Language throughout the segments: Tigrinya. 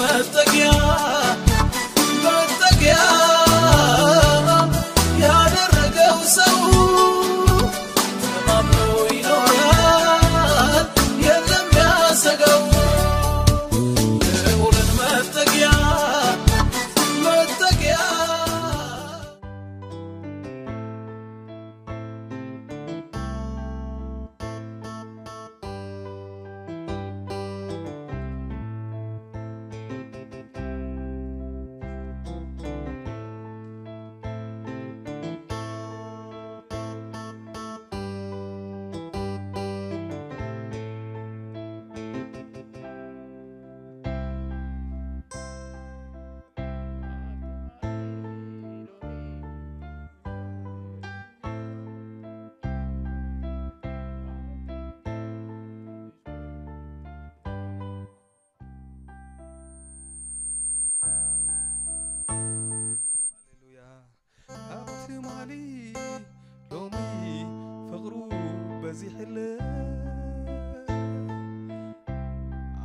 መጠጊያ መጠጊያ ያደረገው ሰው ተማምኖ ይኖራል፣ የለም ያሰጋው። ልዑልን መጠጊያ መጠጊያ ሃሌሉያ። ካብ ትማሊ ሎሚ ፍቕሩ በዚሕለ፣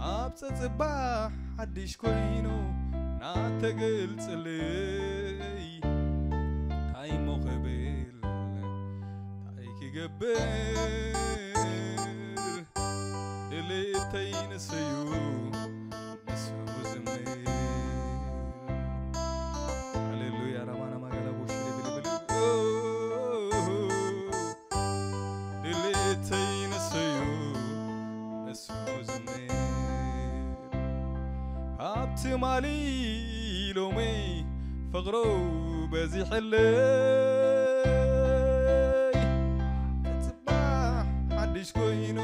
ኣብ ጸጽባሕ ሓድሽ ኮይኑ ናተገልጽለይ፣ እንታይ እሞ ክብል፣ እንታይ ክገብር፣ ድሌተይ ንሰዩ፣ ንሱ ዝምር። ሃሌሉያ። ራማና ማጋላ ቦሽ ልብል ድሌተይ ንሰዩ፣ ንሱ ዝምር። ካብ ትማሊ ሎሚ ፍቕሩ በዚሕለይ፣ ጽባሕ ሓድሽ ኮይኑ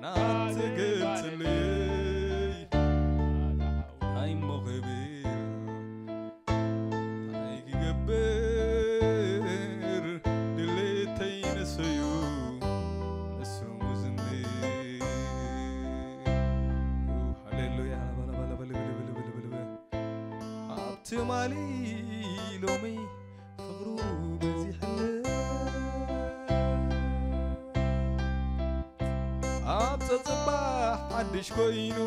ናትገልጽለይ፣ እንታይ እሞ ክብል፣ እንታይ ክገብር፣ ድሌተይ ንሰዩ፣ ንስሙ ዝምር። ሃሌሉያ። ኣብ ትማሊ ሎሚ ፍቕሩ በዚሕለ፣ ኣብ ጸጽባሕ ሓድሽ ኮይኑ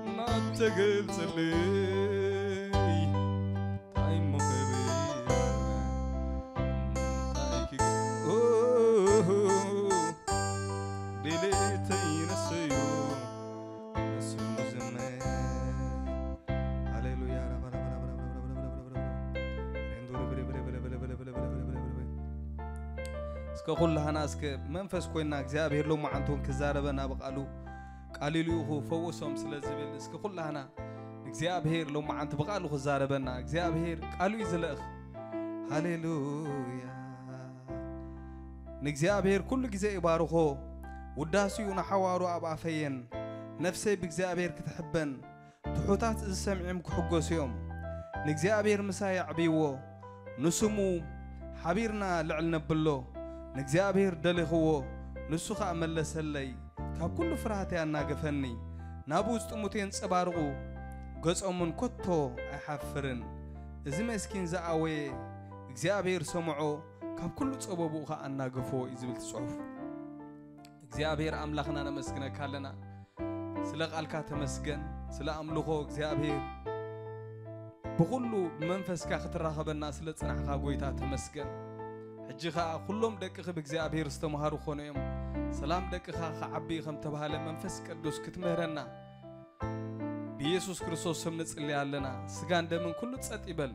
እናተገልጸለይ፣ እንታይ እሞ ክብል፣ እንታይ ክግ-፣ ኦ፣ ድሌተይ ነሰዮ፣ ነሱ ዝመ-፣ ሃሌሉያ። እስከ ኩላህና እስከ መንፈስ ኮይና እግዚኣብሔር ሎማዓንቲ እውን ክዛረበና ብቃሉ፣ ቃሉ ልኢኹ ፈውሶም ስለ ዝብል፣ እስከ ኩላህና እግዚኣብሔር ሎማዓንቲ ብቃሉ ክዛረበና፣ እግዚኣብሔር ቃሉ እዩ ዝልእኽ። ሃሌሉያ። ንእግዚኣብሔር ኩሉ ግዜ ይባርኾ፣ ውዳሴኡ ንሓዋሩ ኣብ ኣፈየን። ነፍሰይ ብእግዚኣብሔር ክትሕበን፣ ትሑታት እዚ ሰሚዖም ክሕጎሱ እዮም። ንእግዚኣብሔር ምሳይ ኣዕብይዎ፣ ንስሙ ሓቢርና ልዕል ነብሎ። ንእግዚኣብሔር ደሊኽዎ፣ ንሱ ኸኣ መለሰለይ። ካብ ኩሉ ፍርሃተይ ኣናገፈኒ። ናብኡ ዝጥምቱ የንጸባርቑ፣ ገጾምን ከቶ ኣይሓፍርን። እዚ መስኪን ዝኣወየ እግዚኣብሔር ሰምዖ፣ ካብ ኩሉ ጸበብኡ ኸኣ ኣናገፎ እዩ ዝብል እቲ ጽሑፍ። እግዚኣብሔር ኣምላኽና ነመስግነካ ኣለና። ስለ ቃልካ ተመስገን፣ ስለ ኣምልኾ እግዚኣብሔር ብኹሉ ብመንፈስካ ክትራኸበና ስለ ጽናሕካ ጎይታ ተመስገን። ሕጂ ኸኣ ኩሎም ደቅኺ ብእግዚኣብሔር ዝተምሃሩ ኾኑ እዮም። ሰላም ደቅኻ ክዓቢ ከም ተባህለ መንፈስ ቅዱስ ክትምህረና ብኢየሱስ ክርስቶስ ስም ንጽሊ ኣለና። ስጋን ደምን ኩሉ ጸጥ ይበል።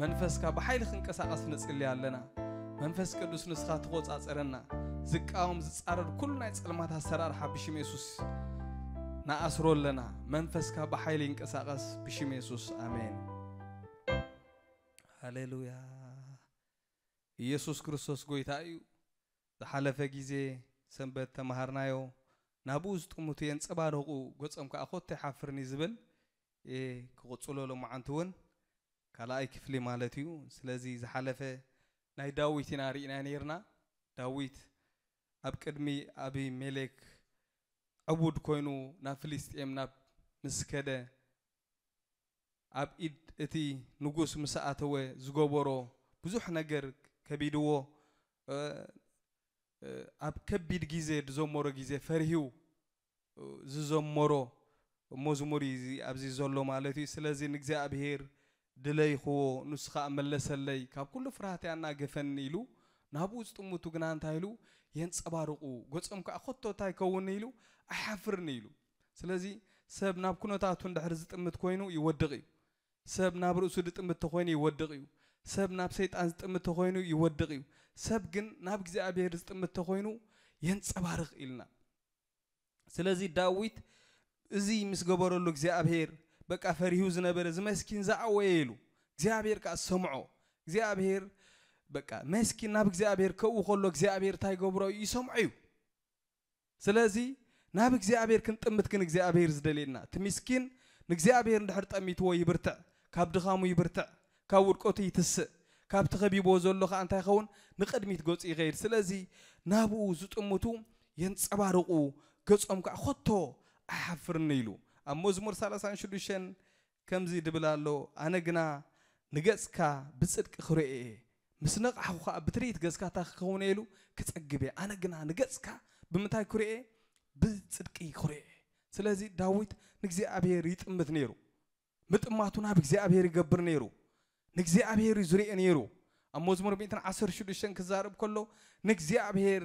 መንፈስካ ብሓይሊ ክንቀሳቐስ ንጽሊ ኣለና። መንፈስ ቅዱስ ንስኻ ትቆጻጸረና። ዝቃወም ዝጻረር ኩሉ ናይ ጸልማት ኣሰራርሓ ብሽም የሱስ ንኣስሮ ኣለና። መንፈስካ ብሓይሊ ይንቀሳቐስ ብሽም የሱስ። ኣሜን። ሃሌሉያ። ኢየሱስ ክርስቶስ ጎይታ እዩ። ዝሓለፈ ግዜ ሰንበት ተማሃርናዮ። ናብኡ ዝጥምቱ የንጸባርቑ፣ ገጾም ከኣ ኮቶ ይሓፍርኒ ዝብል፣ እ፣ ክቕጽሎ ሎማዓንቲ እውን ካልኣይ ክፍሊ ማለት እዩ። ስለዚ ዝሓለፈ ናይ ዳዊት ኢና ርኢና ነይርና። ዳዊት ኣብ ቅድሚ ኣቢሜሌክ ዕቡድ ኮይኑ ናብ ፍልስጤም ናብ ምስ ከደ፣ ኣብ ኢድ እቲ ንጉስ ምስ ኣተወ ዝገበሮ ብዙሕ ነገር ከቢድዎ፣ እ፣ እ፣ ኣብ ከቢድ ግዜ ዝዘመሮ ግዜ ፈሪሁ፣ እ፣ ዝዘመሮ መዝሙር እዩ እዚ ኣብዚ ዘሎ ማለት እዩ። ስለዚ ንእግዚኣብሔር ድለይኽዎ፣ ንሱ ኸኣ መለሰለይ፣ ካብ ኩሉ ፍርሃት ያናገፈኒ ኢሉ ናብኡ ዝጥምቱ ግና እንታይ ኢሉ የንጸባርቑ፣ ገጾም ከኣ ኸቶ እንታይ ይከውን ኢሉ ኣይሓፍርን ኢሉ። ስለዚ ሰብ ናብ ኩነታቱ እንድሕር ዝጥምት ኮይኑ ይወድቕ እዩ። ሰብ ናብ ርእሱ ዝጥምት ተኾይኑ ይወድቕ እዩ። ሰብ ናብ ሰይጣን ዝጥምት ተኾይኑ ይወድቕ እዩ። ሰብ ግን ናብ እግዚኣብሔር ዝጥምት ተኾይኑ የንጸባርቕ ኢልና። ስለዚ ዳዊት እዚ ምስ ገበረሉ እግዚኣብሔር በቃ ፈሪሁ ዝነበረ እዚ መስኪን ዝኣወየ ኢሉ እግዚኣብሔር ከኣ ዝሰምዖ እግዚኣብሔር በቃ መስኪን ናብ እግዚኣብሔር ከእው ከሎ እግዚኣብሔር እንታይ ይገብሮ እዩ? ይሰምዖ እዩ። ስለዚ ናብ እግዚኣብሔር ክንጥምት ግን እግዚኣብሔር ዝደልየና እቲ ምስኪን ንእግዚኣብሔር እንድሕር ጠሚትዎ ይብርትዕ፣ ካብ ድኻሙ ይብርትዕ፣ ካብ ውድቀቱ ይትስእ፣ ካብቲ ከቢብዎ ዘሎ ከዓ እንታይ ይኸውን? ንቕድሚት ገጹ ይኸይድ። ስለዚ ናብኡ ዝጥምቱ የንጸባርቑ፣ ገጾም ከዓ ኾቶ ኣይሓፍርን ኢሉ። ኣብ መዝሙር ሰላሳን ሽዱሽተን ከምዚ ድብል ኣሎ፣ ኣነ ግና ንገጽካ ብጽድቂ ክርእየ ምስ ነቓሕኹ ኸኣ ብትርኢት ገጽካ እንታይ ክኸውን እየ ኢሉ ክጸግብ እየ። ኣነ ግና ንገጽካ ብምንታይ ክርእየ? ብጽድቂ ክርእየ። ስለዚ ዳዊት ንእግዚኣብሔር ይጥምት ነይሩ። ምጥማቱ ናብ እግዚኣብሔር ይገብር ነይሩ። ንእግዚኣብሔር እዩ ዝርእየ ነይሩ። ኣብ መዝሙር ሚእትን ዓሰርተ ሽዱሽተን ክዛረብ ከሎ ንእግዚኣብሔር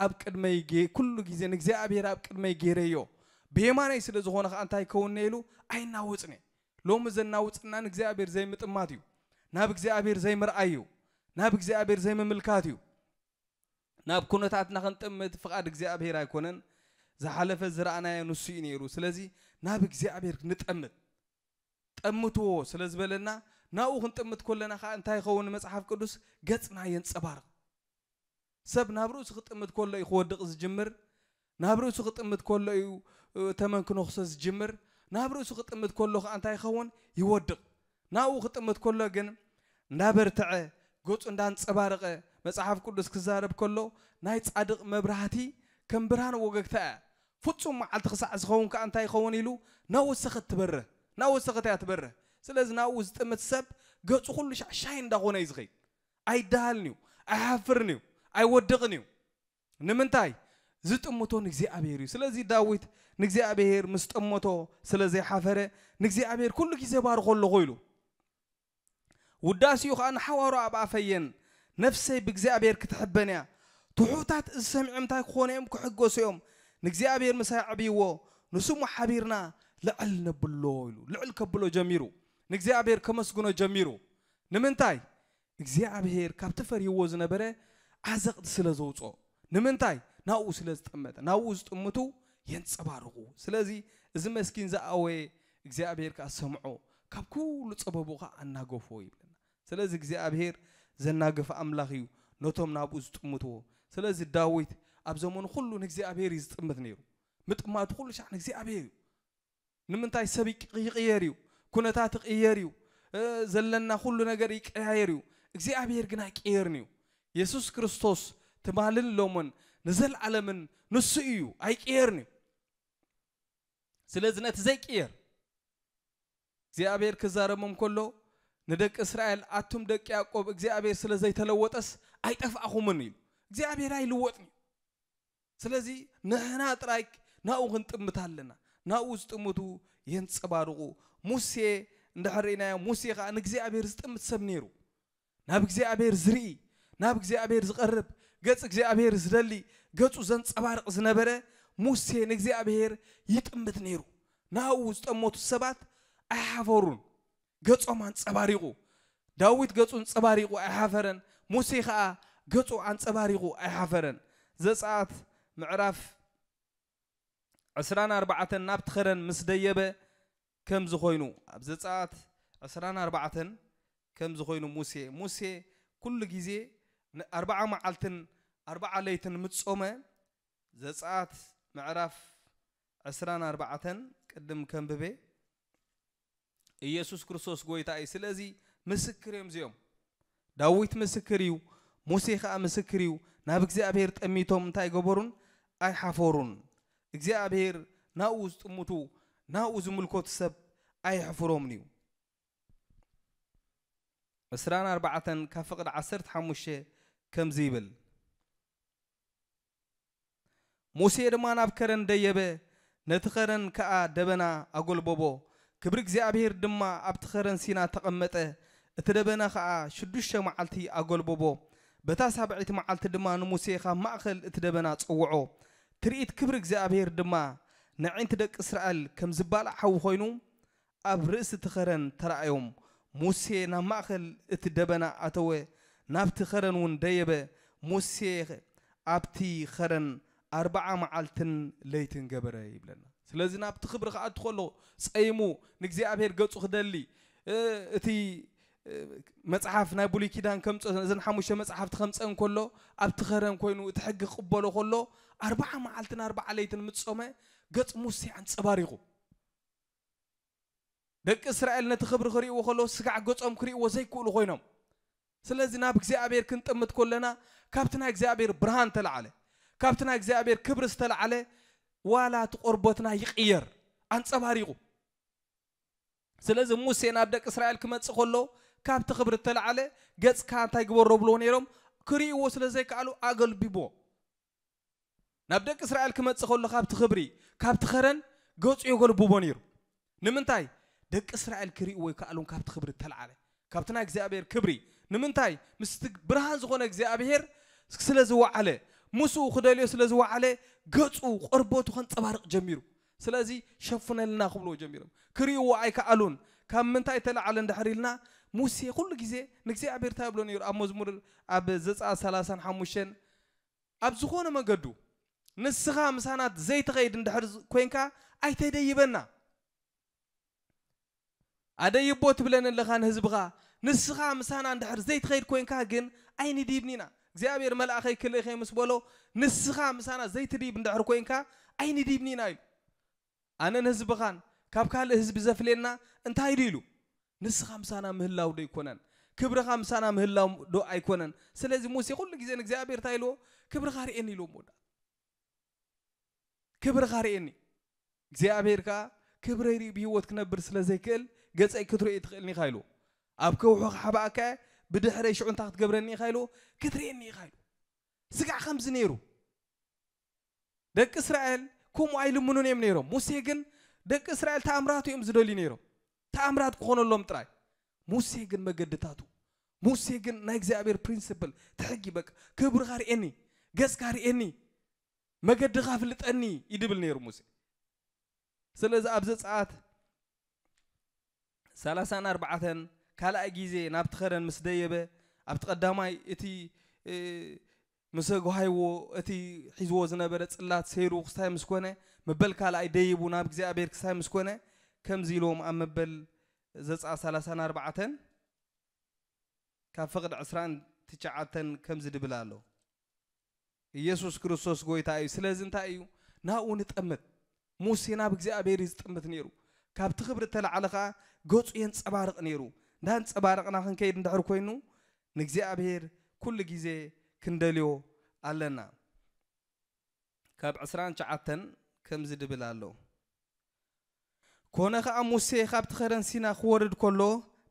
ኣብ ቅድመይ ጌ- ኩሉ ግዜ ንእግዚኣብሔር ኣብ ቅድመይ ገይረዮ ብየማነይ ስለ ዝኾነ ከዓ እንታይ ይከውን ኢሉ ኣይናወጽን እየ። ሎሚ ዘናውጽና ንእግዚኣብሔር ዘይምጥማት እዩ። ናብ እግዚኣብሔር ዘይምርኣይ እዩ። ናብ እግዚኣብሔር ዘይምምልካት እዩ። ናብ ኩነታትና ክንጥምት ፍቓድ እግዚኣብሔር ኣይኮነን። ዝሓለፈ ዝረኣናዮ ንሱ እዩ ነይሩ። ስለዚ ናብ እግዚኣብሔር ንጠምት። ጠምትዎ ስለ ዝበለና ናብኡ ክንጥምት ከለና ከዓ እንታይ ይኸውን? መጽሓፍ ቅዱስ ገጽና የንጸባርቕ። ሰብ ናብ ርእሱ ክጥምት ከሎ እዩ ክወድቕ ዝጅምር። ናብ ርእሱ ክጥምት ከሎ እዩ እ፣ ተመን ክነኽሶ ዝጅምር። ናብ ርእሱ ክጥምት ከሎ ከዓ እንታይ ይኸውን? ይወድቕ። ናብኡ ክጥምት ከሎ ግን እንዳበርትዐ ገጹ እንዳንጸባረቐ መጽሓፍ ቅዱስ ክዛረብ ከሎ ናይ ጻድቕ መብራህቲ ከም ብርሃን ወገግታ እያ። ፍጹም መዓልቲ ክሳዕ ዝኸውን ከዓ እንታይ ይኸውን ኢሉ ናወሰኸት ትበርህ። ናወሰኸት እያ ትበርህ። ስለዚ ናብኡ ዝጥምት ሰብ ገጹ ኩሉ ሻዕ ሻይ እንዳኾነ እዩ ዝኸይድ። ኣይደሃልን እዩ፣ ኣይሓፍርን እዩ፣ ኣይወድቕን እዩ። ንምንታይ? ዝጥምቶ ንእግዚኣብሔር እዩ። ስለዚ ዳዊት ንእግዚኣብሔር ምስ ጠመቶ ስለ ዘይሓፈረ ንእግዚኣብሔር ኩሉ ግዜ ባርኾ ኣለኹ ኢሉ። ውዳሴኡ ኸዓ ንሓዋሩ ኣብ ኣፈየን ነፍሰይ ብእግዚኣብሔር ክትሕበን እያ። ትሑታት እዚ ሰሚዖም እንታይ ክኾኑ እዮም? ክሕገሱ እዮም። ንእግዚኣብሔር ምሳይ ኣዕብይዎ ንስሙ ሓቢርና ልዕል ነብሎ ኢሉ። ልዕል ከብሎ ጀሚሩ። ንእግዚኣብሔር ከመስግኖ ጀሚሩ። ንምንታይ? እግዚኣብሔር ካብቲ ፈሪህዎ ዝነበረ ዓዘቕቲ ስለ ዘውፅኦ። ንምንታይ? ናብኡ ስለ ዝጠመተ። ናብኡ ዝጥምቱ የንፀባርቑ። ስለዚ እዚ መስኪን ዝኣወየ እግዚኣብሔር ከዓ ሰምዖ፣ ካብ ኩሉ ፀበቡ ከዓ ኣናገፎ ይብለና። ስለዚ እግዚኣብሔር ዘናግፍ ኣምላኽ እዩ ነቶም ናብኡ ዝጥምትዎ። ስለዚ ዳዊት ኣብ ዘመኑ ኩሉ ንእግዚኣብሔር እዩ ዝጥምት ነይሩ። ምጥማቱ ኩሉ ሻዕ ንእግዚኣብሔር እዩ። ንምንታይ ሰብ ይቅ- ይቅየር እዩ፣ ኩነታት ይቅየር እዩ፣ እ፣ ዘለና ኩሉ ነገር ይቀያየር እዩ። እግዚኣብሔር ግን ኣይቅየርን እዩ። የሱስ ክርስቶስ ትማልን ሎምን ንዘለዓለምን ንሱ እዩ፣ ኣይቅየርን እዩ። ስለዚ ነቲ ዘይቅየር እግዚኣብሔር ክዛረቦም ከሎ ንደቂ እስራኤል ኣቱም ደቂ ያዕቆብ እግዚኣብሔር ስለ ዘይተለወጠስ ኣይጠፍኣኹምን ኢሉ። እግዚኣብሔር ኣይልወጥን እዩ። ስለዚ ንሕና ጥራይ ናብኡ ክንጥምት ኣለና። ናብኡ ዝጥምቱ የንጸባርቑ። ሙሴ እንድሕር ርኢናዮ፣ ሙሴ ኸዓ ንእግዚኣብሔር ዝጥምት ሰብ ነይሩ። ናብ እግዚኣብሔር ዝርኢ፣ ናብ እግዚኣብሔር ዝቐርብ፣ ገጽ እግዚኣብሔር ዝደሊ፣ ገጹ ዘንጸባርቕ ዝነበረ ሙሴ ንእግዚኣብሔር ይጥምት ነይሩ። ናብኡ ዝጠመቱ ሰባት ኣይሓፈሩን። ገጾም ኣንጸባሪቑ። ዳዊት ገጹ ኣንጸባሪቑ ኣይሓፈረን። ሙሴ ኸኣ ገጹ ኣንጸባሪቑ ኣይሓፈረን። ዘጸኣት ምዕራፍ ዕስራን ኣርባዕተን ናብቲ ኸረን ምስ ደየበ ከምዚ ኾይኑ፣ ኣብ ዘጸኣት ዕስራን ኣርባዕተን ከምዚ ኾይኑ ሙሴ፣ ሙሴ ኩሉ ግዜ ን-፣ ኣርብዓ መዓልትን ኣርብዓ ለይትን ምስ ጾመ፣ ዘጸኣት ምዕራፍ ዕስራን ኣርባዕተን ቅድም ከንብበ፣ ኢየሱስ ክርስቶስ ጐይታ እዩ። ስለዚ ምስክር እዮም እዚኦም። ዳዊት ምስክር እዩ፣ ሙሴ ኸኣ ምስክር እዩ። ናብ እግዚኣብሔር ጠሚቶም እንታይ ገበሩን? ኣይሓፈሩን። እግዚኣብሔር ናብኡ ዝጥምቱ፣ ናብኡ ዝምልከቱ ሰብ ኣየሕፍሮምን እዩ። ዕስራን ኣርባዕተን ካብ ፍቕዲ ዓሰርተ ሓሙሽተ ከምዚ ይብል። ሙሴ ድማ ናብ ከረን ደየበ፣ ነቲ ኸረን ከኣ ደበና ኣጎልበቦ። ክብሪ እግዚኣብሔር ድማ ኣብቲ ኸረን ሲና ተቐመጠ። እቲ ደበና ኸኣ ሽዱሽተ መዓልቲ ኣጎልበቦ። በታ ሳብዐይቲ መዓልቲ ድማ ንሙሴ ካብ ማእከል እቲ ደበና ጸውዖ። ትርኢት ክብሪ እግዚኣብሔር ድማ ንኣዒንቲ ደቂ እስራኤል ከም ዝባላዕ ሓዊ ኾይኑ ኣብ ርእሲ እቲ ኸረን ተራእዮም። ሙሴ ናብ ማእከል እቲ ደበና ኣተወ፣ ናብቲ ኸረን እውን ደየበ። ሙሴ ኣብቲ ኸረን ኣርብዓ መዓልትን ለይትን ገበረ ይብለና። ስለዚ ናብቲ ክብሪ ክኣቱ ከሎ ጸይሙ ንእግዚኣብሔር ገጹ ክደሊ፣ እ፣ እቲ፣ እ፣ መጽሓፍ ናይ ብሉይ ኪዳን ከምጽኦ፣ እዘን ሓሙሽተ መጽሓፍቲ ከምጸን ከሎ ኣብቲ ኸረን ኮይኑ እቲ ሕጊ ክቕበሎ ከሎ ኣርብዓ መዓልትን ኣርብዓ ለይትን ምስ ጾመ ገጽ ሙሴ ኣንጸባሪቑ። ደቂ እስራኤል ነቲ ክብሪ ክርእይዎ ከሎ ስጋዕ ገጾም ክርእይዎ ዘይክእሉ ኮይኖም። ስለዚ ናብ እግዚኣብሔር ክንጥምት ከለና ካብቲ ናይ እግዚኣብሔር ብርሃን ተላዓለ፣ ካብቲ ናይ እግዚኣብሔር ክብሪ ዝተላዓለ ዋላ እቲ ቆርቦትና ይቕየር ኣንጸባሪቑ። ስለዚ ሙሴ ናብ ደቂ እስራኤል ክመጽእ ከሎ ካብቲ ክብሪ እተላዓለ ገጽካ እንታይ ግበሮ ብልዎ ነይሮም? ክርእይዎ ስለ ዘይከኣሉ ኣገልቢቦ። ናብ ደቂ እስራኤል ክመጽእ ከሎ ካብቲ ክብሪ፣ ካብቲ ኸረን ገጹ የጎልብቦ ነይሩ። ንምንታይ? ደቂ እስራኤል ክርእይዎ ይከኣሉን ካብቲ ክብሪ እተላዓለ፣ ካብቲ ናይ እግዚኣብሔር ክብሪ። ንምንታይ? ምስቲ ብርሃን ዝኾነ እግዚኣብሔር ስለ ዝወዓለ፣ ምስኡ ክደልዮ ስለ ዝወዓለ ገጹ፣ ቆርበቱ ከንጸባርቕ ጀሚሩ። ስለዚ ሸፍነልና ክብልዎ ጀሚሮም። ክርእይዎ ኣይከኣሉን። ካብ ምንታይ ተላዓለ እንድሕር ኢልና፣ ሙሴ ኩሉ ግዜ ንእግዚኣብሔር እንታይ ይብሎ ነይሩ? ኣብ መዝሙር፣ ኣብ ዘጸኣት ሰላሳን ሓሙሽተን ኣብ ዝኾነ መገዱ ንስኻ ምሳና ዘይትኸይድ እንድሕር ዝ-፣ ኮይንካ ኣይተደይበና። ኣደይቦ ትብለን ኣለኻ ንህዝብኻ፣ ንስኻ ምሳና እንድሕር ዘይትኸይድ ኮይንካ ግን ኣይንዲብኒና። እግዚኣብሔር መልኣኸይ ክልእኸ ምስ በሎ፣ ንስኻ ምሳና ዘይትዲብ እንድሕር ኮይንካ ኣይንዲብኒና ኢሉ። ኣነን ህዝብኻን ካብ ካልእ ህዝቢ ዘፍልየና እንታይ ድዩ ኢሉ? ንስኻ ምሳና ምህላው ዶ ኣይኮነን? ክብርኻ ምሳና ምህላው ዶ ኣይኮነን? ስለዚ ሙሴ ኩሉ ግዜ ንእግዚኣብሔር እንታይ ኢልዎ? ክብርኻ ርኤኒ ኢልዎ። መወዳእታ ክብርኻ ርኤኒ። እግዚኣብሔር ከኣ ክብረይ ርኢ ብህይወት ክነብር ስለ ዘይክእል ገጸይ ክትርኢ ትኽእልኒ ኢኻ ኢልዎ። ኣብ ከውሒ ክሓብኣካ እየ፣ ብድሕረይ ሽዑ እንታይ ክትገብረኒ ኢኻ ኢልዎ? ክትርእየኒ ኢኻ ኢልዎ። ስጋዕ ከምዚ ነይሩ። ደቂ እስራኤል ከምኡ ኣይልምኑን እዮም ነይሮም። ሙሴ ግን ደቂ እስራኤል ተኣምራት እዮም ዝደልዩ ነይሮም። ተኣምራት ክኾነሎም ጥራይ። ሙሴ ግን መገድታቱ፣ ሙሴ ግን ናይ እግዚኣብሔር ፕሪንስፕል፣ እቲ ሕጊ በቃ፣ ክብርኻ ርኤኒ፣ ገጽካ ርኤኒ፣ መገድኻ ፍልጠኒ እዩ ድብል ነይሩ ሙሴ። ስለዚ ኣብ ዘጸኣት ሰላሳን ኣርባዕተን ካልኣይ ግዜ ናብቲ ኸረን ምስ ደየበ፣ ኣብቲ ቀዳማይ እቲ፣ እ፣ ምስ ኣጓሃይዎ፣ እቲ ሒዝዎ ዝነበረ ጽላት ሰይሩ ክስታይ ምስ ኮነ፣ መበል ካልኣይ ደይቡ ናብ እግዚኣብሔር ክስታይ ምስ ኮነ፣ ከምዚ ኢልዎም ኣብ መበል ዘጸኣት ሰላሳን ኣርባዕተን ካብ ፍቕዲ ዕስራን ትሽዓተን ከምዚ ድብል ኣሎ። ኢየሱስ ክርስቶስ ጎይታ እዩ። ስለዚ እንታይ እዩ? ናብኡ ንጠምት። ሙሴ ናብ እግዚኣብሔር እዩ ዝጥምት ነይሩ። ካብቲ ክብሪ እተላዕለ ኸኣ ገጹ የንጸባርቕ ነይሩ። እንዳንጸባረቕና ክንከይድ እንድሕር ኮይኑ፣ ንእግዚኣብሔር ኩሉ ግዜ ክንደልዮ ኣለና። ካብ ዕስራን ትሽዓተን ከምዚ ድብል ኣሎ። ኮነ ኸኣ ሙሴ ካብቲ ከረን ሲና ክወርድ ከሎ፣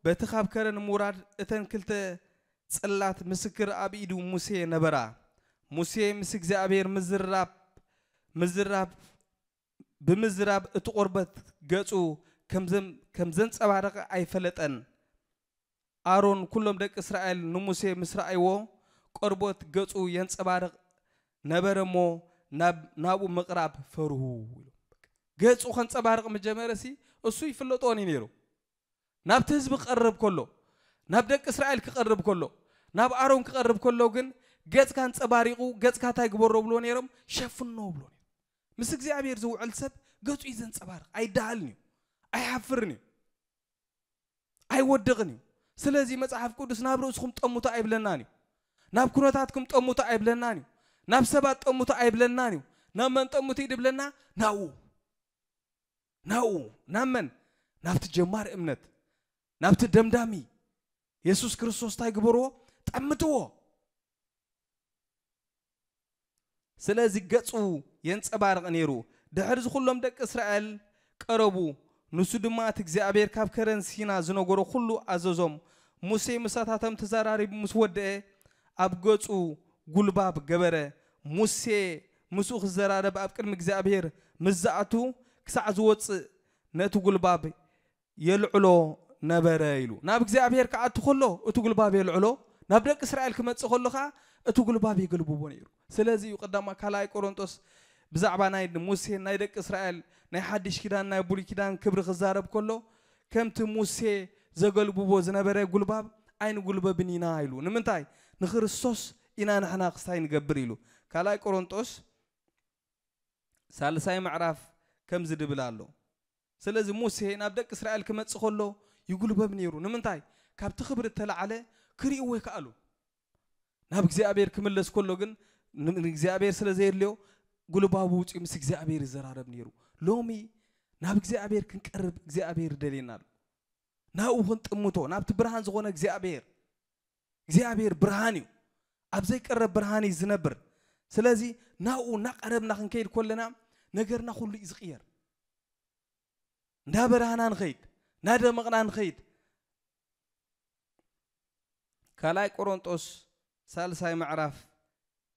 በቲ ካብ ከረን ምውራድ እተን ክልተ ጽላት ምስክር ኣብ ኢዱ ሙሴ ነበራ። ሙሴ ምስ እግዚኣብሔር ምዝራብ፣ ምዝራብ፣ ብምዝራብ እቲ ቁርበት ገጹ ከም ዘን-፣ ከም ዘንጸባረቐ ኣይፈለጠን። ኣሮን ኩሎም ደቂ እስራኤል ንሙሴ ምስ ረኣይዎ፣ ቆርበት ገጹ የንጸባርቕ ነበረ እሞ፣ ናብ-፣ ናብኡ ምቕራብ ፈርሁ። ገጹ ከንጸባርቕ ምጀመረሲ፣ እሱ ይፍለጦን እዩ ነይሩ። ናብቲ ህዝቢ ክቐርብ ከሎ፣ ናብ ደቂ እስራኤል ክቐርብ ከሎ፣ ናብ ኣሮን ክቐርብ ከሎ ግን፣ ገጽካ ኣንጸባሪቑ፣ ገጽካ እንታይ ግበሮ ብሎ ነይሮም? ሸፍኖ ብሎ ነይሮም። ምስ እግዚኣብሔር ዝውዕል ሰብ ገጹ እዩ ዘንጸባርቕ። ኣይደሃልን እዩ። ኣይሓፍርን እዩ። ኣይወድቕን እዩ። ስለዚ መጽሓፍ ቅዱስ ናብ ርእስኹም ጠምቱ ኣይብለናን እዩ። ናብ ኩነታትኩም ጠምቱ ኣይብለናን እዩ። ናብ ሰባት ጠምቱ ኣይብለናን እዩ። ናብ መን ጠምቱ እዩ ድብለና? ናብኡ። ናብኡ። ናብ መን? ናብቲ ጀማሪ እምነት። ናብቲ ደምዳሚ። የሱስ ክርስቶስ እንታይ ግበርዎ? ጠምትዎ። ስለዚ ገጹ የንጸባርቕ ነይሩ። ድሕሪ እዚ ኩሎም ደቂ እስራኤል ቀረቡ። ንሱ ድማ እቲ እግዚኣብሔር ካብ ከረን ሲና ዝነገሮ ኩሉ ኣዘዞም። ሙሴ ምሳታቶም ተዘራሪቡ ምስ ወደአ፣ ኣብ ገጹ ጉልባብ ገበረ። ሙሴ ምስኡ ክዘራረብ ኣብ ቅድሚ እግዚኣብሔር ምስ ዝኣቱ፣ ክሳዕ ዝወፅእ ነቲ ጉልባብ የልዕሎ ነበረ ኢሉ። ናብ እግዚኣብሔር ክኣቱ ከሎ እቲ ጉልባብ የልዕሎ፣ ናብ ደቂ እስራኤል ክመጽእ ከሎ ኸዓ እቲ ጉልባብ የገልብቦ ነይሩ። ስለዚ እዩ ቀዳማ ካልኣይ ቆሮንጦስ ብዛዕባ ናይ ሙሴን ናይ ደቂ እስራኤል ናይ ሓድሽ ኪዳን ናይ ብሉይ ኪዳን ክብሪ ክዛረብ ከሎ ከምቲ ሙሴ ዘገልብቦ ዝነበረ ጉልባብ ኣይንጉልበብን ኢና ኢሉ። ንምንታይ? ንክርስቶስ ኢና ንሕና ክስታይ ንገብር ኢሉ። ካልኣይ ቆሮንጦስ ሳልሳይ ምዕራፍ ከምዚ ድብል ኣሎ። ስለዚ ሙሴ ናብ ደቂ እስራኤል ክመጽእ ከሎ ይጉልበብ ነይሩ። ንምንታይ? ካብቲ ክብሪ እተላዕለ ክርእይዎ ይከኣሉ። ናብ እግዚኣብሔር ክምለስ ከሎ ግን ን- ንእግዚኣብሔር ስለ ዘየድልዮ ጉልባቡ ውፅኡ ምስ እግዚኣብሔር ይዘራረብ ነይሩ። ሎሚ ናብ እግዚኣብሔር ክንቀርብ እግዚኣብሔር ይደልየና ኣሎ። ናብኡ ክንጥምቶ፣ ናብቲ ብርሃን ዝኾነ እግዚኣብሔር። እግዚኣብሔር ብርሃን እዩ። ኣብ ዘይቀረብ ብርሃን እዩ ዝነብር። ስለዚ ናብኡ እናቀረብና ክንከይድ ከለና ነገርና ኩሉ እዩ ዝቕየር። እንዳበራህና ንኸይድ፣ እናደመቕና ንኸይድ። ካልኣይ ቆሮንጦስ ሳልሳይ ምዕራፍ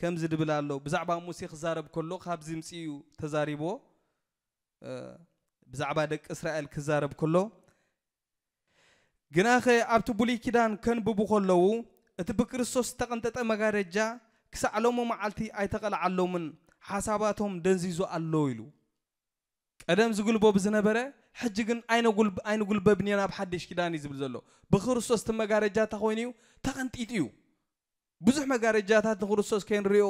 ከምዚ ድብል ኣሎ። ብዛዕባ ሙሴ ክዛረብ ከሎ ካብዚ ምጽኡ እዩ ተዛሪብዎ። እ፣ ብዛዕባ ደቂ እስራኤል ክዛረብ ከሎ፣ ግናኸ ኣብቲ ብሉይ ኪዳን ከንብቡ ከለዉ እቲ ብክርስቶስ ዝተቐንጠጠ መጋረጃ ክሳዕ ሎሚ መዓልቲ ኣይተቐልዓሎምን፣ ሓሳባቶም ደንዚዙ ኣሎ ኢሉ። ቀደም ዝጉልበብ ዝነበረ ሕጂ ግን ኣይነጉልብ- ኣይንጉልበብን ኢና ኣብ ሓድሽ ኪዳን እዩ ዝብል ዘሎ። ብክርስቶስ እቲ መጋረጃ እንታይ ኮይኑ እዩ? ተቐንጢጡ እዩ። ብዙሕ መጋረጃታት ንክርስቶስ ከይንሪኦ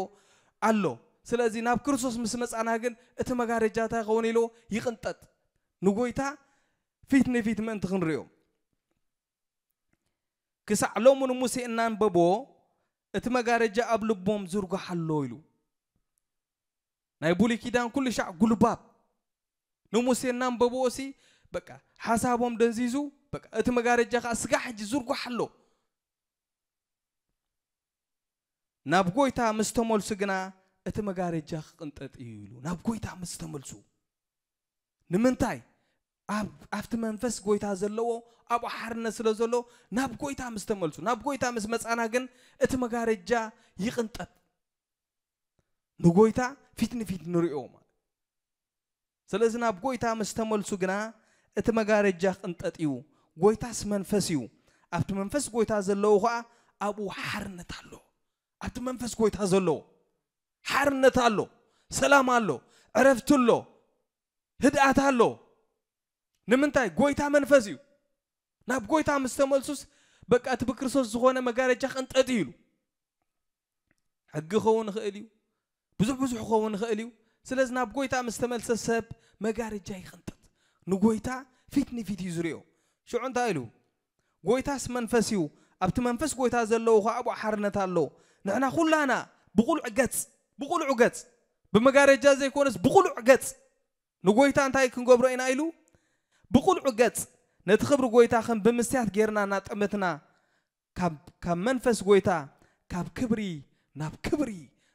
ኣሎ። ስለዚ ናብ ክርስቶስ ምስ መጻና ግን እቲ መጋረጃ እንታይ ክኸውን ኢልዎ? ይቕንጠጥ። ንጎይታ ፊት ንፊት ምእንቲ ክንሪኦ። ክሳዕ ሎሚ ንሙሴ እናንበቦ እቲ መጋረጃ ኣብ ልቦም ዝርጓሕ ኣሎ ኢሉ። ናይ ብሉይ ኪዳን ኩሉ ሻዕ ጉልባብ ንሙሴ እናንበብዎ ሲ በቃ ሓሳቦም ደንዚዙ በቃ እቲ መጋረጃ ከዓ ስጋ ሕጂ ዝርጓሕ ኣሎ። ናብ ጎይታ ምስ ተመልሱ ግና እቲ መጋረጃ ክቕንጠጥ እዩ ኢሉ። ናብ ጎይታ ምስ ተመልሱ ንምንታይ? ኣብ ኣብቲ መንፈስ ጎይታ ዘለዎ ኣብኡ ሓርነት ስለ ዘሎ ናብ ጎይታ ምስ ተመልሱ ናብ ጎይታ ምስ መጻና ግን እቲ መጋረጃ ይቕንጠጥ። ንጎይታ ፊት ንፊት ንርእዮ ማለት። ስለዚ ናብ ጎይታ ምስ ተመልሱ ግና እቲ መጋረጃ ቅንጠጥ እዩ። ጎይታስ መንፈስ እዩ። ኣብቲ መንፈስ ጎይታ ዘለዉ ኸዓ ኣብኡ ሓርነት ኣሎ። ኣብቲ መንፈስ ጎይታ ዘለዉ ሓርነት ኣሎ፣ ሰላም ኣሎ፣ ዕረፍቲ ኣሎ፣ ህድኣት ኣሎ። ንምንታይ? ጎይታ መንፈስ እዩ። ናብ ጎይታ ምስ ተመልሱስ በቃ እቲ ብክርስቶስ ዝኾነ መጋረጃ ቅንጠጥ እዩ ኢሉ። ሕጊ ክኸውን ይኽእል እዩ፣ ብዙሕ ብዙሕ ክኸውን ይኽእል እዩ። ስለዚ ናብ ጎይታ ምስ ተመልሰ ሰብ መጋረጃ ይቕንጠጥ፣ ንጎይታ ፊት ንፊት እዩ ዝሪኦ። ሽዑ እንታይ ኢሉ? ጎይታስ መንፈስ እዩ፣ ኣብቲ መንፈስ ጎይታ ዘለዉ ኸዓ ኣብኡ ሓርነት ኣሎ። ንሕና ኩላና ብቑልዕ ገጽ ብቑልዑ ገጽ ብመጋረጃ ዘይኮነስ ብቑልዑ ገጽ ንጎይታ እንታይ ክንገብሮ ኢና ኢሉ? ብቑልዑ ገጽ ነቲ ክብሪ ጎይታ ከም ብምስትያት ጌርና እናጠመትና ካብ ካብ መንፈስ ጎይታ ካብ ክብሪ ናብ ክብሪ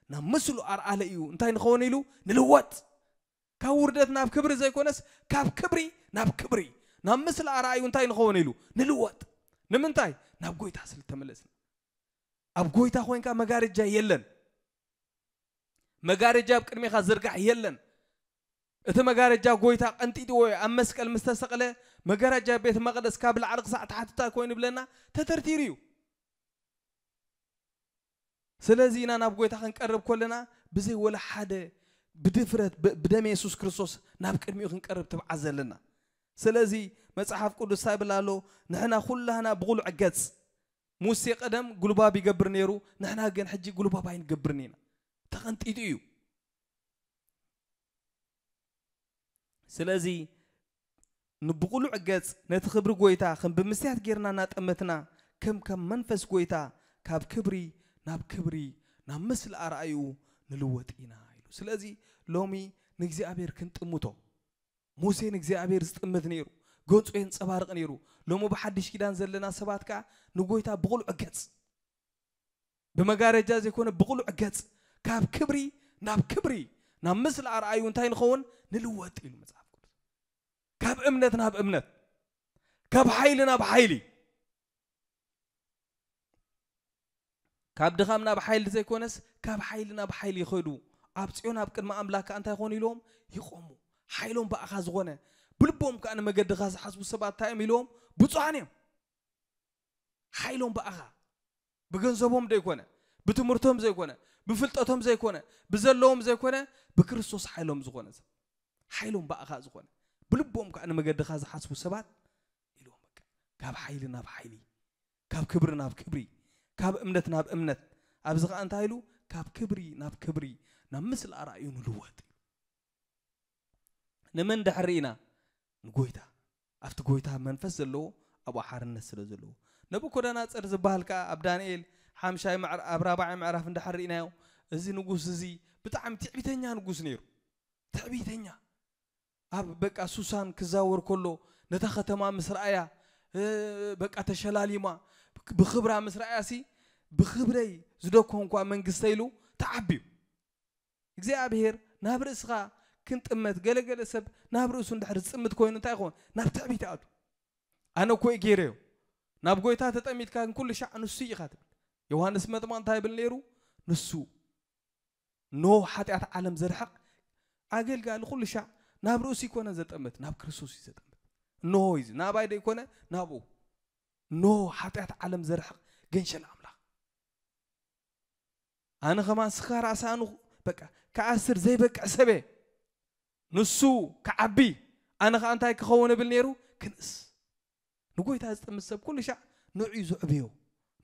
ናብ ምስሉ ኣርኣለ እዩ እንታይ ንኸውን ኢሉ ንልወጥ። ካብ ውርደት ናብ ክብሪ ዘይኮነስ ካብ ክብሪ ናብ ክብሪ ናብ ምስሉ ኣርኣዩ እንታይ ንኸውን ኢሉ ንልወጥ። ንምንታይ? ናብ ጎይታ ስለ ተመለስና። ኣብ ጎይታ ኮይንካ መጋረጃ የለን። መጋረጃ ኣብ ቅድሜኻ ዝርጋሕ የለን። እቲ መጋረጃ ጎይታ ቀንጢጥዎ እዩ። ኣብ መስቀል ምስ ተሰቕለ መጋረጃ ቤት መቕደስ ካብ ላዕሊ ክሳዕ ታሕቲ እንታይ ኮይኑ ይብለና? ተተርቲሩ እዩ። ስለዚ ኢና ናብ ጎይታ ክንቀርብ ከለና ብዘይ ወላ ሓደ ብድፍረት ብ- ብደም የሱስ ክርስቶስ ናብ ቅድሚኡ ክንቀርብ ትብዓት ዘለና። ስለዚ መጽሓፍ ቅዱስ እንታይ ይብል ኣሎ? ንሕና ኩላህና ብቑልዕ ገጽ ሙሴ ቀደም ጉልባብ ይገብር ነይሩ፣ ንሕና ግን ሕጂ ጉልባብ ኣይንገብርን ኢና። ተቐንጢጡ እዩ። ስለዚ ንብቑሉዕ ገጽ ነቲ ክብሪ ጎይታ ከም ብምስትያት ጌርና እናጠመትና ከም ከም መንፈስ ጎይታ ካብ ክብሪ ናብ ክብሪ ናብ ምስሊ ኣርኣዩ ንልወጥ ኢና ኢሉ። ስለዚ ሎሚ ንእግዚኣብሔር ክንጥምቶ ሙሴ ንእግዚኣብሔር ዝጥምት ነይሩ፣ ገጹ የንጸባርቕ ነይሩ። ሎሚ ብሓድሽ ኪዳን ዘለና ሰባት ከኣ ንጎይታ ብቑሉዕ ገጽ ብመጋረጃ ዘይኮነ ብቑሉዕ ገጽ ካብ ክብሪ ናብ ክብሪ ናብ ምስሊ ኣርኣዩ እንታይ ንኸውን ንልወጥ ኢሉ መጽሓፍ ቅዱስ። ካብ እምነት ናብ እምነት፣ ካብ ሓይሊ ናብ ሓይሊ፣ ካብ ድኻም ናብ ሓይሊ ዘይኮነስ ካብ ሓይሊ ናብ ሓይሊ ይኸዱ። ኣብ ጽዮን ኣብ ቅድሚ ኣምላክ ከኣ እንታይ ይኾኑ ኢልዎም ይቆሙ። ሓይሎም ብኣኻ ዝኾነ፣ ብልቦም ከኣ ንመገድኻ ዝሓስቡ ሰባት እንታይ እዮም ኢልዎም? ብፁዓን እዮም። ሓይሎም ብኣኻ፣ ብገንዘቦም ዘይኮነ፣ ብትምህርቶም ዘይኮነ፣ ብፍልጠቶም ዘይኮነ፣ ብዘለዎም ዘይኮነ፣ ብክርስቶስ ሓይሎም ዝኾነ ሰብ። ሓይሎም ብኣኻ ዝኾነ፣ ብልቦም ከኣ ንመገድኻ ዝሓስቡ ሰባት ኢልዎም። በቃ ካብ ሓይሊ ናብ ሓይሊ፣ ካብ ክብሪ ናብ ክብሪ፣ ካብ እምነት ናብ እምነት። ኣብዚ ኸኣ እንታይ ኢሉ? ካብ ክብሪ ናብ ክብሪ፣ ናብ ምስሊ ኣርኣዩ ንልወጥ። ንመን ድሕር ኢና? ንጎይታ። ኣብቲ ጎይታ መንፈስ ዘለዎ ኣብኡ ሓርነት ስለ ዘለዎ። ነቡኮደናጸር ዝበሃል ከኣ ኣብ ዳንኤል ሓምሻይ ምዕራ-፣ ኣብ ራብዓይ ምዕራፍ እንድሕር ርኢናዮ፣ እዚ ንጉስ እዚ ብጣዕሚ ትዕቢተኛ ንጉስ ነይሩ። ትዕቢተኛ። ኣብ በቃ ሱሳን ክዛወር ከሎ ነታ ከተማ ምስ ረኣያ፣ እ፣ በቃ ተሸላሊማ፣ ብክብራ ምስ ረኣያ ሲ፣ "ብክብረይ ዝደኮንኳ መንግስተይ" ኢሉ ተዓብዩ። እግዚኣብሔር ናብ ርእስኻ ክንጥመት፣ ገለገለ ሰብ ናብ ርእሱ እንድሕር ዝጥምት ኮይኑ እንታይ ይኸውን? ናብ ትዕቢት ይኣቱ። "ኣነ እኮ እየ ገይረዮ።" ናብ ጎይታ ተጠሚትካ ግን ኩሉ ሻዕ ንሱ ኢኻ ትብል። ዮሃንስ መጥምቕ እንታይ ይብል ነይሩ? ንሱ፣ "እንሆ ሓጢኣት ዓለም ዘርሕቕ ኣገልጋሊ ኩሉ ሻዕ ናብ ርእሱ ይኮነ ዘጠምት፣ ናብ ክርስቶስ እዩ ዘጠምት። እንሆ እዩ፣ ናባይ ዶ ይኮነ፣ ናብኡ። እንሆ ሓጢኣት ዓለም ዘርሕቕ ገንሸል ኣምላኽ። ኣነ ከማን ስኻ ራእሲ ኣኑ፣ በቃ፣ ክኣስር ዘይበቅዕ ሰብ እየ። ንሱ ክዓቢ፣ ኣነ ኸኣ እንታይ ክኸውን?" እብል ነይሩ? ክንእስ። ንጎይታ ዝጥምት ሰብ ኩሉ ሻዕ ንዑ እዩ ዘዕብዮ፣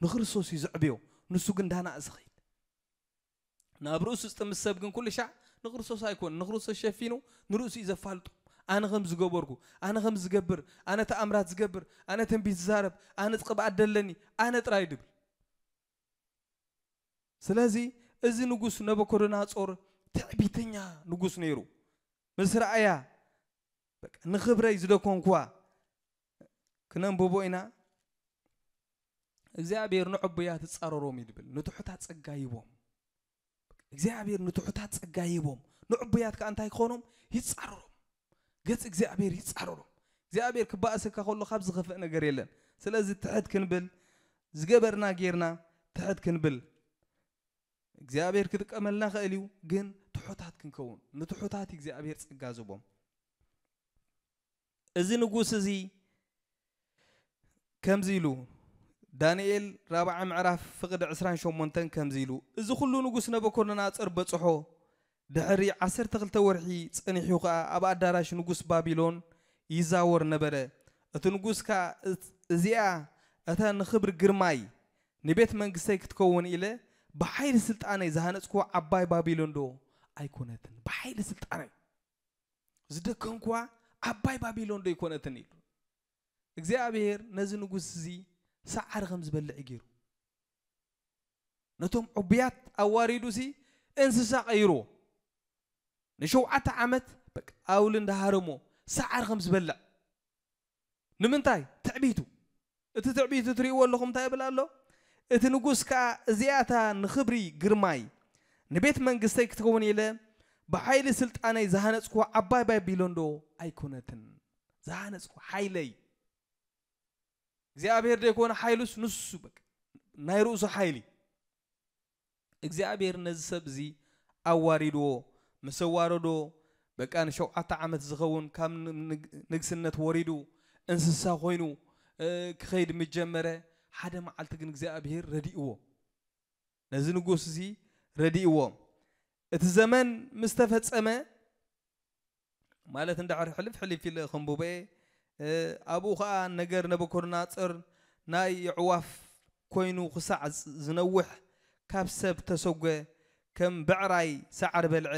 ንክርስቶስ እዩ ዘዕብዮ። ንሱ ግን እንዳናእሰ ኸይድ። ናብ ርእሱ ዝጥምት ሰብ ግን ኩሉ ሻዕ ንክርስቶስ ኣይኮን፣ ንክርስቶስ ሸፊኑ ንርእሱ እዩ ዘፋልጦ። "ኣነ ከም ዝገበርኩ፣ ኣነ ከም ዝገብር፣ ኣነ ተኣምራት ዝገብር፣ ኣነ ትንቢት ዝዛረብ፣ ኣነ ቅብኣት ደለኒ፣ ኣነ ጥራይ" ድብል። ስለዚ እዚ ንጉስ ነቡኮደነጾር ትዕቢተኛ ንጉስ ነይሩ። ምስ ረኣያ፣ በቃ፣ "ንኽብረይ ዝደኮንኩዋ" ክነንብቦ ኢና። "እግዚኣብሔር ንዕቡያት ይጻረሮም" እዩ ድብል፣ ንትሑታት ጸጋ ይቦም። እግዚኣብሔር ንትሑታት ጸጋ ይቦም፣ ንዕቡያት ከኣ እንታይ ክኾኖም? ይጻረሮም። ገጽ እግዚኣብሔር ይጻረሮም። እግዚኣብሔር ክባእሰካ ከሎ ካብ ዝኸፍእ ነገር የለን። ስለዚ ትሕት ክንብል፣ ዝገበርና ጌርና ትሕት ክንብል እግዚኣብሔር ክጥቀመልና ኽእል እዩ፣ ግን ትሑታት ክንከውን፣ ንትሑታት እዩ እግዚኣብሔር ጸጋ ዝቦም። እዚ ንጉስ እዚ ከምዚ ኢሉ፣ ዳንኤል ራብዓ ምዕራፍ ፍቕዲ ዕስራን ሸሞንተን ከምዚ ኢሉ፣ እዚ ኹሉ ንጉስ ነቡኮደነጾር በጽሖ። ድሕሪ ዓሰርተ ክልተ ወርሒ ጸኒሑ ኸኣ ኣብ ኣዳራሽ ንጉስ ባቢሎን ይዛወር ነበረ። እቲ ንጉስ ከኣ፣ "እት-፣ እዚኣ እታ ንኽብሪ ግርማይ ንቤት መንግስተይ ክትከውን ኢለ ብሓይሊ ስልጣነይ ዝሃነጽክዋ ዓባይ ባቢሎን ዶ ኣይኮነትን?" ብሓይሊ ስልጣነይ ዝደከምክዋ ዓባይ ባቢሎን ዶ ኣይኮነትን ኢሉ። እግዚኣብሔር ነዚ ንጉስ እዚ ሰዓሪ ከም ዝበልዕ እዩ ገይሩ። ነቶም ዕቡያት ኣዋሪዱ ሲ እንስሳ ቀይርዎ። ንሸውዓተ ዓመት በቃ ኣውሊ እንዳሃረሞ ሰዓሪ ከም ዝበልዕ። ንምንታይ? ትዕቢቱ። እቲ ትዕቢቱ ትርእይዎ ኣለኹም እንታይ ይብል ኣሎ? እቲ ንጉስ ከኣ፣ "እዚኣታ ንኽብሪ ግርማይ ንቤት መንግስተይ ክትከውን ኢለ ብሓይሊ ስልጣነይ ዝሃነጽክዋ ዓባይ ባቢሎን ዶ ኣይኮነትን?" ዝሃነጽኩ ሓይለይ። እግዚኣብሔር ዘይኮነ ሓይሉስ ንሱ በቃ ናይ ርእሱ ሓይሊ። እግዚኣብሔር ነዚ ሰብ እዚ ኣዋሪድዎ። ምስ ኣዋረዶ በቃ ንሸውዓተ ዓመት ዝኸውን ካብ ን-፣ ንግ-፣ ንግስነት ወሪዱ እንስሳ ኮይኑ፣ እ፣ ክኸይድ ምስ ጀመረ ሓደ መዓልቲ ግን እግዚኣብሔር ረዲእዎ። ነዚ ንጉስ እዚ ረዲእዎ። እቲ ዘመን ምስ ተፈጸመ፣ ማለት እንድሕር ሕልፍ ሕልፍ ኢለ ከንብቦ እየ፣ እ፣ ኣብኡ ኸኣ ነገር ነቡኮደነጾር ናይ የዕዋፍ ኮይኑ ክሳዕ ዝ-፣ ዝነውሕ ካብ ሰብ ተሰጎ፣ ከም ብዕራይ ሳዕሪ በልዐ፣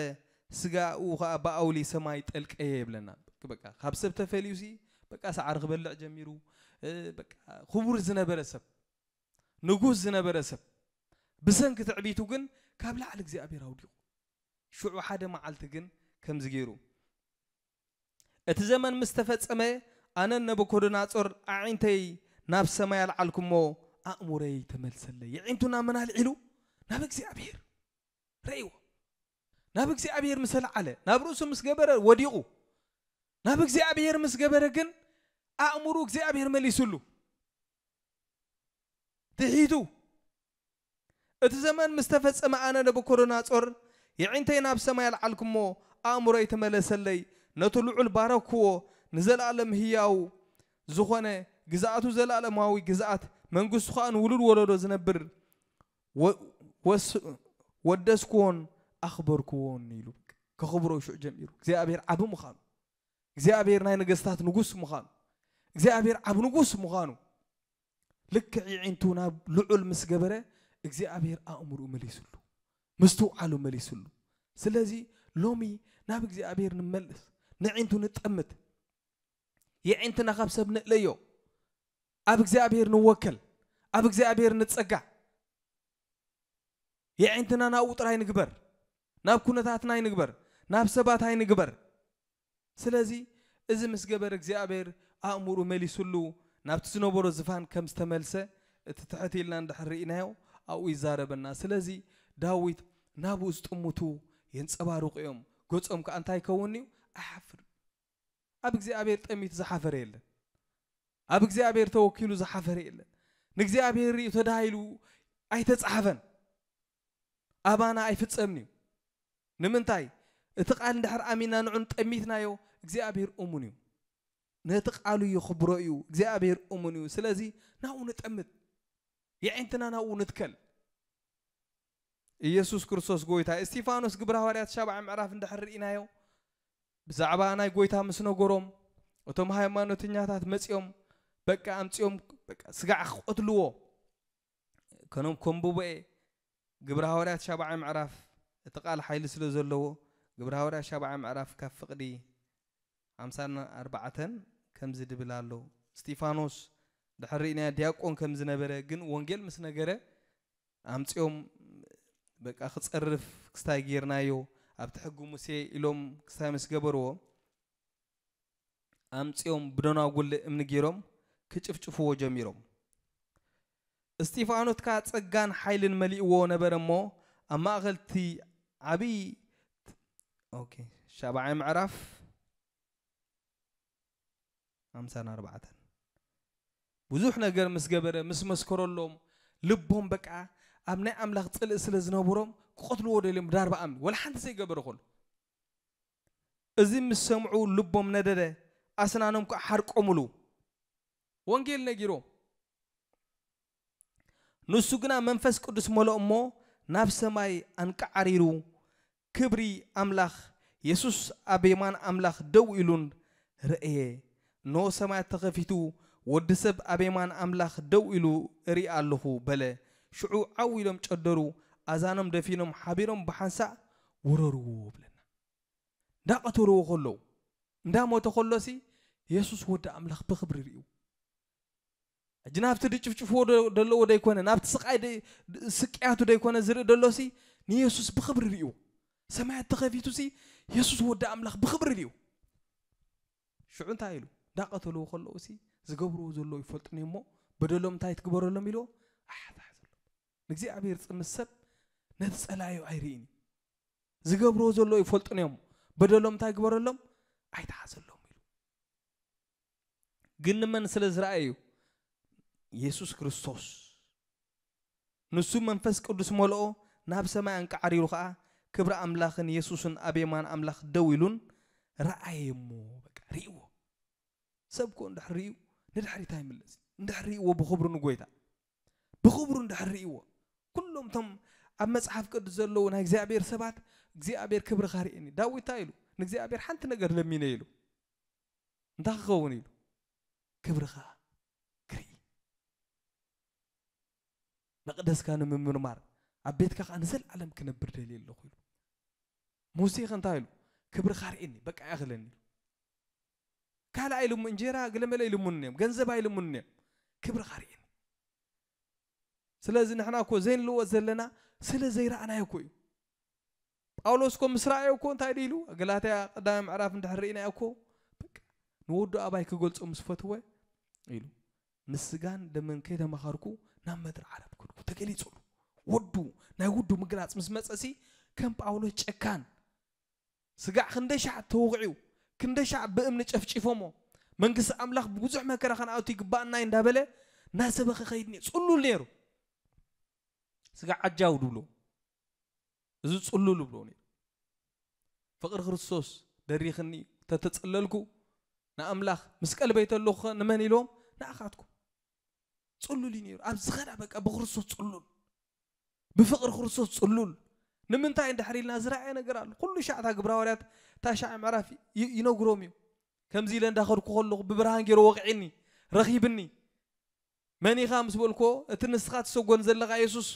ስጋኡ ኸኣ ብኣውሊ ሰማይ ጠልቀየ ይብለና። በቃ ካብ ሰብ ተፈልዩሲ በቃ ሳዕሪ ክበልዕ ጀሚሩ፣ እ፣ በቃ ክቡር ዝነበረ ሰብ፣ ንጉስ ዝነበረ ሰብ፣ ብሰንኪ ትዕቢቱ ግን ካብ ላዕሊ እግዚኣብሔር ኣውዲቑ። ሽዑ ሓደ መዓልቲ ግን ከምዚ ገይሩ፣ እቲ ዘመን ምስ ተፈጸመ፣ ኣነን ነቡኮደነጾር ኣዒንተይ ናብ ሰማይ ኣልዓልኩ እሞ፣ ኣእምሮይ ተመልሰለይ። የዒንቱ ናብ መን ኣልዒሉ? ናብ እግዚኣብሔር። ረእይዎ። ናብ እግዚኣብሔር ምስ ኣልዓለ፣ ናብ ርእሱ ምስ ገበረ ወዲቑ። ናብ እግዚኣብሔር ምስ ገበረ ግን፣ ኣእምሩ እግዚኣብሔር መሊሱሉ። ትሒቱ። እቲ ዘመን ምስ ተፈጸመ፣ ኣነ ነቡኮደነጾር የዒንተይ ናብ ሰማይ ኣልዓልኩ እሞ፣ ኣእምሮይ ተመለሰለይ። ነቲ ልዑል ባረክዎ፣ ንዘለኣለም ህያው ዝኾነ፣ ግዝኣቱ ዘለኣለማዊ ግዝኣት፣ መንግስቱ ኸኣ ንውሉድ ወለዶ ዝነብር፣ ወ- ወስ- ወደስክዎን ኣኽበርክዎን ኢሉ። ከኽብሮ ሽዑ ጀሚሩ እግዚኣብሔር ዓቢ ምዃኑ፣ እግዚኣብሔር ናይ ነገስታት ንጉስ ምዃኑ፣ እግዚኣብሔር ዓብ ንጉስ ምዃኑ። ልክዕ የዒንቱ ናብ ልዑል ምስ ገበረ እግዚኣብሔር ኣእምርኡ መሊስሉ፣ ምስትውዓሉ መሊስሉ። ስለዚ ሎሚ ናብ እግዚኣብሔር ንመለስ፣ ነዒንቱ ንጠምት፣ የዒንትና ካብ ሰብ ንእለዮ፣ ኣብ እግዚኣብሔር ንወከል፣ ኣብ እግዚኣብሔር ንጸጋዕ። የዒንትና ናብኡ ጥራይ ንግበር፣ ናብ ኩነታትና ኣይንግበር፣ ናብ ሰባት ኣይንግበር። ስለዚ እዚ ምስ ገበረ እግዚኣብሔር ኣእምርኡ መሊስሉ፣ ናብቲ ዝነበሮ ዝፋን ከም ዝተመልሰ እቲ ትሕት ኢልና እንድሕር ርኢናዮ ኣብኡ ይዛረበና። ስለዚ ዳዊት ናብኡ ዝጥምቱ የንጸባርቑ እዮም። ገጾም ከኣ እንታይ ይከውን እዩ? ኣይሓፍርን። ኣብ እግዚኣብሔር ጠሚቱ ዝሓፈረ የለን። ኣብ እግዚኣብሔር ተወኪሉ ዝሓፈረ የለን። ንእግዚኣብሔር ርእዩ ተዳሂሉ ኣይተጻሕፈን። ኣባና ኣይፍጸምን እዩ። ንምንታይ? እቲ ቃል እንድሕር ኣሚና ንዑ ጠሚትናዮ እግዚኣብሔር እሙን እዩ። ነቲ ቃሉ የኽብሮ እዩ። እግዚኣብሔር እሙን እዩ። ስለዚ ናብኡ ንጠምት፣ የዒንትና ናብኡ ንትከል። ኢየሱስ ክርስቶስ ጎይታ። እስጢፋኖስ ግብረ ሃዋርያት ሻብዓይ ምዕራፍ እንድሕር ርኢናዮ፣ ብዛዕባ ናይ ጎይታ ምስ ነገሮም፣ እቶም ሃይማኖተኛታት መጺኦም በቃ ኣምጺኦም በቃ ስጋዕ ክቐትልዎ ከኖም ኮምብቦኤ። ግብረ ሃዋርያት ሻብዓይ ምዕራፍ፣ እቲ ቃል ሓይሊ ስለ ዘለዎ፣ ግብረ ሃዋርያት ሻብዓይ ምዕራፍ ካብ ፍቕዲ ሓምሳን ኣርባዕተን ከምዚ ድብል ኣሎ። እስጢፋኖስ ድሕር ርኢናዮ ዲያቆን ከም ዝነበረ፣ ግን ወንጌል ምስ ነገረ ኣምጺኦም በቃ ክጸርፍ ክስታይ ጌርናዮ ኣብቲ ሕጊ ሙሴ ኢሎም ክስታይ ምስ ገበርዎ፣ ኣምጺኦም ብደናጉለ እምኒ ጌሮም ክጭፍጭፍዎ ጀሚሮም። እስጢፋኖስ ከኣ ጸጋን ሓይልን መሊእዎ ነበረ እሞ ኣብ ማእከል እቲ ዓብዪ ኦኬ ሻብዓይ ምዕራፍ ሓምሳን ኣርባዕተን ብዙሕ ነገር ምስ ገበረ ምስ መስከረሎም ልቦም በቃ ኣብ ናይ ኣምላኽ ጽልኢ ስለ ዝነበሮም ክቐትልዎ ደልዮም ዳርባ ኣምኒ ወላ ሓንቲ ዘይገበረ ከሎ እዚ ምስ ሰምዑ ልቦም ነደደ፣ ኣስናኖም ከዓ ሓርቆምሉ። ወንጌል ነጊሮም። ንሱ ግና መንፈስ ቅዱስ መሎ እሞ ናብ ሰማይ ኣንቃዓሪሩ ክብሪ ኣምላኽ የሱስ ኣብ የማን ኣምላኽ ደው ኢሉን ረእየ። እነሆ ሰማያት ተኸፊቱ ወዲ ሰብ ኣብ የማን ኣምላኽ ደው ኢሉ እርኢ ኣለኹ በለ። ሽዑ ዓው ኢሎም ጨደሩ፣ ኣዛኖም ደፊኖም ሓቢሮም ብሓንሳእ ወረርዎ ብለና። እንዳቐተልዎ ከለዉ እንዳሞተ ከሎሲ የሱስ ወዲ ኣምላኽ ብኽብሪ ርእዩ። ሕጂ ናብቲ ድጭፍጭፍዎ ዶ- ደለዎ ደይኮነ ናብቲ ስቃይ ደ- ስቅያቱ ደይኮነ ዝርኢ ደሎሲ ንየሱስ ብኽብሪ ርእዩ። ሰማያት ተኸፊቱሲ የሱስ ወዲ ኣምላኽ ብኽብሪ ርእዩ። ሽዑ እንታይ ኢሉ? እንዳቐተልዎ ከለዉሲ ዝገብርዎ ዘለዉ ይፈልጡን እዮም እሞ በደሎም እንታይ ትግበረሎም ኢልዎ ኣሓታሕዘሎም። ንእግዚኣብሔር ጽምስ ሰብ ነቲ ጸላዩ ኣይርእን እዩ። ዝገብርዎ ዘለዉ ይፈልጡን እዮም። በደሎም እንታይ ግበረሎም? ኣይትሓዘሎም ኢሉ። ግን ንመን ስለ ዝረኣየ እዩ? የሱስ ክርስቶስ። ንሱ መንፈስ ቅዱስ መልኦ ናብ ሰማይ ኣንቃዓሪሩ ኸኣ ክብሪ ኣምላኽን የሱስን ኣብ የማን ኣምላኽ ደው ኢሉን ረኣየ እሞ በቃ ርእይዎ። ሰብ እኮ እንድሕር ርእዩ ንድሕሪት ኣይምለስ። እንድሕር ርእይዎ ብኽብሩ ንጎይታ ብኽብሩ እንድሕር ርእይዎ ኩሎም እቶም ኣብ መጽሓፍ ቅዱስ ዘለዉ ናይ እግዚኣብሔር ሰባት እግዚኣብሔር ክብርኻ ርእየኒ። ዳዊት እንታይ ኢሉ? ንእግዚኣብሔር ሓንቲ ነገር ለሚነ ኢሉ። እንታይ ክኸውን ኢሉ? ክብርኻ ክርኢ። መቕደስካ ንምምርማር ኣብ ቤትካ ከዓ ንዘለዓለም ክነብር ደልየ ኣለኹ ኢሉ። ሙሴ ከ እንታይ ኢሉ? ክብርኻ ርእየኒ በቃ ይኣኽለኒ ኢሉ። ካልእ ኣይልሙ እንጀራ ገለመለ ኣይልሙን እዮም፣ ገንዘብ ኣይልሙን እዮም። ክብርኻ ርእየኒ። ስለዚ ንሕና እኮ ዘይንልወጥ ዘለና ስለ ዘይረኣናዮ እኮ እዩ። ጳውሎስ እኮ ምስ ረኣዮ እኮ እንታይ ኢሉ? ገላትያ ቀዳማይ ምዕራፍ እንድሕር ርኢናዮ እኮ በቃ ንወዱ ኣባይ ክገልጾ ምስ ፈትወ ኢሉ ምስ ስጋን ደምን ከይተማኸርኩ ናብ ምድሪ ዓረብ ከድኩ ተገሊጹሉ። ወዱ ናይ ወዱ ምግላጽ ምስ መጸሲ ከም ጳውሎስ ጨካን ስጋዕ ክንደይ ሻዕ ተወቒዑ ክንደይ ሻዕ ብእምኒ ጨፍጪፎሞ መንግስቲ ኣምላኽ ብብዙሕ መከራ ከነኣቱ ይግባእና እዩ እንዳበለ እናሰበኸ ኸይድ ነይሩ። ጽሉል ነይሩ። ስጋዕ ዓጃው ድብሎ እዚ ጽሉል ብሎ ነይሩ። ፍቕሪ ክርስቶስ ደሪኽኒ እዩ፣ ተተጸለልኩ ንኣምላኽ፣ ምስ ቀልበይ ተለኹኸ ንመን ኢልዎም? ንኣኻትኩም። ጽሉል እዩ ነይሩ። ኣብ ዝኸዳ በቃ ብክርስቶስ ጽሉል፣ ብፍቕሪ ክርስቶስ ጽሉል። ንምንታይ እንድሕር ኢልና ዝረኣየ ነገር ኣሎ። ኩሉ ሻዕ እታ ግብረ ሃዋርያት እታ ሻዕ ምዕራፍ ይ-፣ ይነግሮም እዩ። ከምዚ ኢለ እንዳኸድኩ ከለኹ ብብርሃን ገይሩ ወቕዒኒ፣ ረኺብኒ። መን ኢኻ ምስ በልኮ፣ እቲ ንስኻ ትሰጎን ዘለኻ የሱስ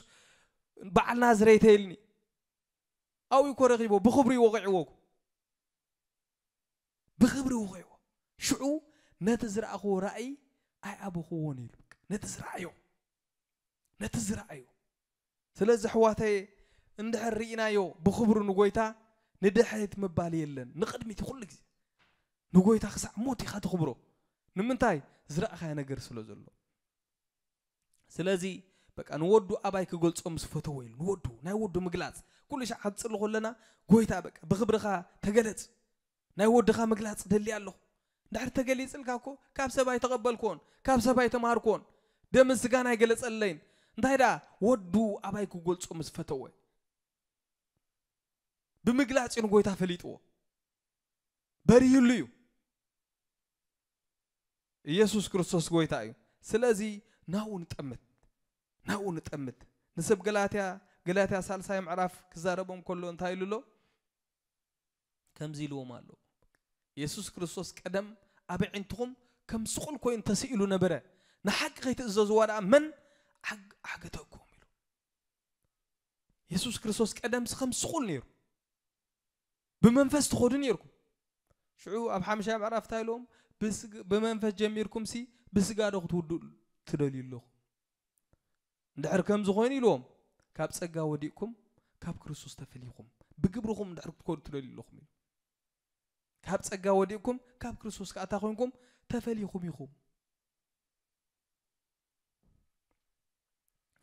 በዓል ናዝሬተ ኢልኒ። ኣብኡ እኮ ረኺቦ፣ ብኽብሪ ወቒዕዎ እኮ። ብኽብሪ ወቒዕዎ። ሽዑ ነቲ ዝረኣኽዎ ራእይ ኣይኣበኽዎን ኢሉ። ነቲ ዝረኣዮ፣ ነቲ ዝረኣዮ። ስለዚ ኣሕዋተየ፣ እንድሕር ርኢናዮ ብኽብሩ ንጎይታ፣ ንድሕሪት ምባል የለን። ንቕድሚት ኩሉ ግዜ። ንጎይታ ክሳዕ ሞት ኢኻ ተኽብሮ። ንምንታይ? ዝረኣኻዮ ነገር ስለ ዘሎ። ስለዚ በቃ ንወዱ ኣባይ ክገልጾ ምስ ፈተወ ኢሉ፣ ንወዱ፣ ናይ ወዱ ምግላጽ። ኩሉ ሻዕ ክንጽሊ ከለና፣ ጎይታ በቃ ብኽብርኻ ተገለጽ። ናይ ወድኻ ምግላጽ ደሊ ኣለኹ። እንድሕር ተገሊጽልካ እኮ፣ ካብ ሰብ ኣይተቐበልክዎን፣ ካብ ሰብ ኣይተማሃርክዎን፣ ደምን ስጋን ኣይገለጸለይን። እንታይ ደኣ? ወዱ ኣባይ ክገልጾ ምስ ፈተወ። ብምግላጽ እዩ ንጎይታ ፈሊጥዎ። በሪህሉ እዩ። ኢየሱስ ክርስቶስ ጎይታ እዩ። ስለዚ ናብኡ ንጠምት፣ ናብኡ ንጠምት። ንሰብ ገላትያ፣ ገላትያ ሳልሳይ ምዕራፍ ክዛረቦም ከሎ እንታይ ኢሉ ኣሎ? ከምዚ ኢልዎም ኣሎ። የሱስ ክርስቶስ ቀደም ኣብ ኣዒንትኹም ከም ስቑል ኮይኑ ተስኢሉ ነበረ። ንሓቂ ከይትእዘዝዋ ደኣ መን ዓግ-፣ ዓገተኩም ኢሉ። የሱስ ክርስቶስ ቀደምሲ ከም ስቑል ነይሩ። ብመንፈስ ትኸዱ ነይርኩም። ሽዑ ኣብ ሓምሻይ ምዕራፍ እንታይ ኢልዎም? ብስግ-፣ ብመንፈስ ጀሚርኩምሲ ብስጋ ዶ ክትውድኡ ትደልዩ ኣለኹም? እንድሕር ከምዚ ኮይኑ ኢልዎም፣ ካብ ጸጋ ወዲቕኩም ካብ ክርስቶስ ተፈሊኹም፣ ብግብርኹም እንድሕር ክትከዱ ትደልዩ ኣለኹም ኢሉ። ካብ ጸጋ ወዲቕኩም ካብ ክርስቶስ ከኣ እንታይ ኮይንኩም? ተፈሊኹም ኢኹም።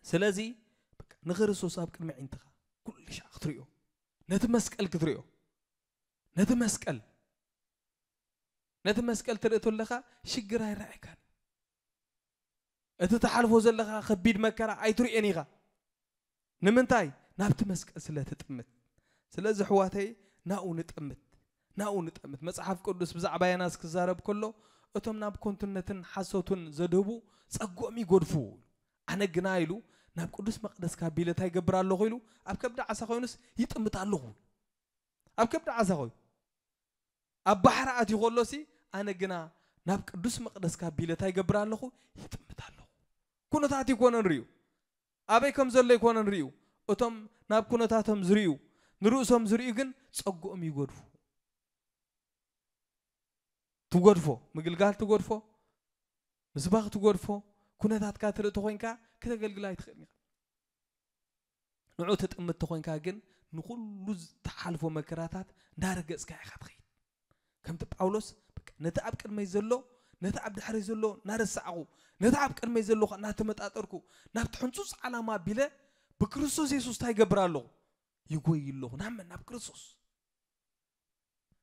ስለዚ በቃ ንክርስቶስ ኣብ ቅድሚ ኣዒንትኻ ኩሉ ሻዕ ክትርእዮ፣ ነቲ መስቀል ክትርእዮ፣ ነቲ መስቀል፣ ነቲ መስቀል ትርኢ ተለኻ ሽግር ኣይረኣየካን። እቲ ትሓልፎ ዘለኻ ከቢድ መከራ ኣይትርእዮን ኢኻ። ንምንታይ? ናብቲ መስቀል ስለ ትጥምት። ስለዚ ኣሕዋተይ ናብኡ ንጠምት፣ ናብኡ ንጠምት። መጽሓፍ ቅዱስ ብዛዕባ ዮናስ ክዛረብ ከሎ፣ እቶም ናብ ከንቱነትን ሓሶትን ዘድህቡ ጸግኦም ይገድፉ። ኣነ ግና ኢሉ ናብ ቅዱስ መቕደስካ ኣቢለ እንታይ ይገብር ኣለኹ ኢሉ ኣብ ከብዲ ዓሳ ኮይኑስ ይጥምት ኣለኹ። ኣብ ከብዲ ዓሳ ኮይኑ ኣብ ባሕሪ ኣትዩ ከሎሲ ኣነ ግና ናብ ቅዱስ መቕደስካ ኣቢለ እንታይ ይገብር ኣለኹ? ይጥምት ኣለኹ። ኩነታት ይኮነን ርእዩ፣ ኣበይ ከም ዘሎ ይኮነን ርእዩ። እቶም ናብ ኩነታቶም ዝርእዩ፣ ንርእሶም ዝርእዩ ግን ጸግኦም ይገድፉ። ትጎድፎ፣ ምግልጋል ትጎድፎ፣ ምስባኽ ትጎድፎ። ኩነታትካ ትርኢ ተኾይንካ ክተገልግል ኣይትኽእልን ኢኻ። ንዑ ትጥምት ተኾይንካ ግን ንኹሉ ዝትሓልፎ መከራታት እንዳረገጽካ ኢኻ ትኸይድ። ከምቲ ጳውሎስ በቃ ነቲ ኣብ ቅድመይ ዘሎ፣ ነቲ ኣብ ድሕረይ ዘሎ እናረሳዕኹ፣ ነቲ ኣብ ቅድመይ ዘሎ ኸኣ እናተመጣጠርኩ ናብቲ ሕንጹጽ ዓላማ ኣቢለ ብክርስቶስ የሱስ እንታይ ይገብር ኣለኹ? ይጎይ ኣለኹ። ናብ መን? ናብ ክርስቶስ።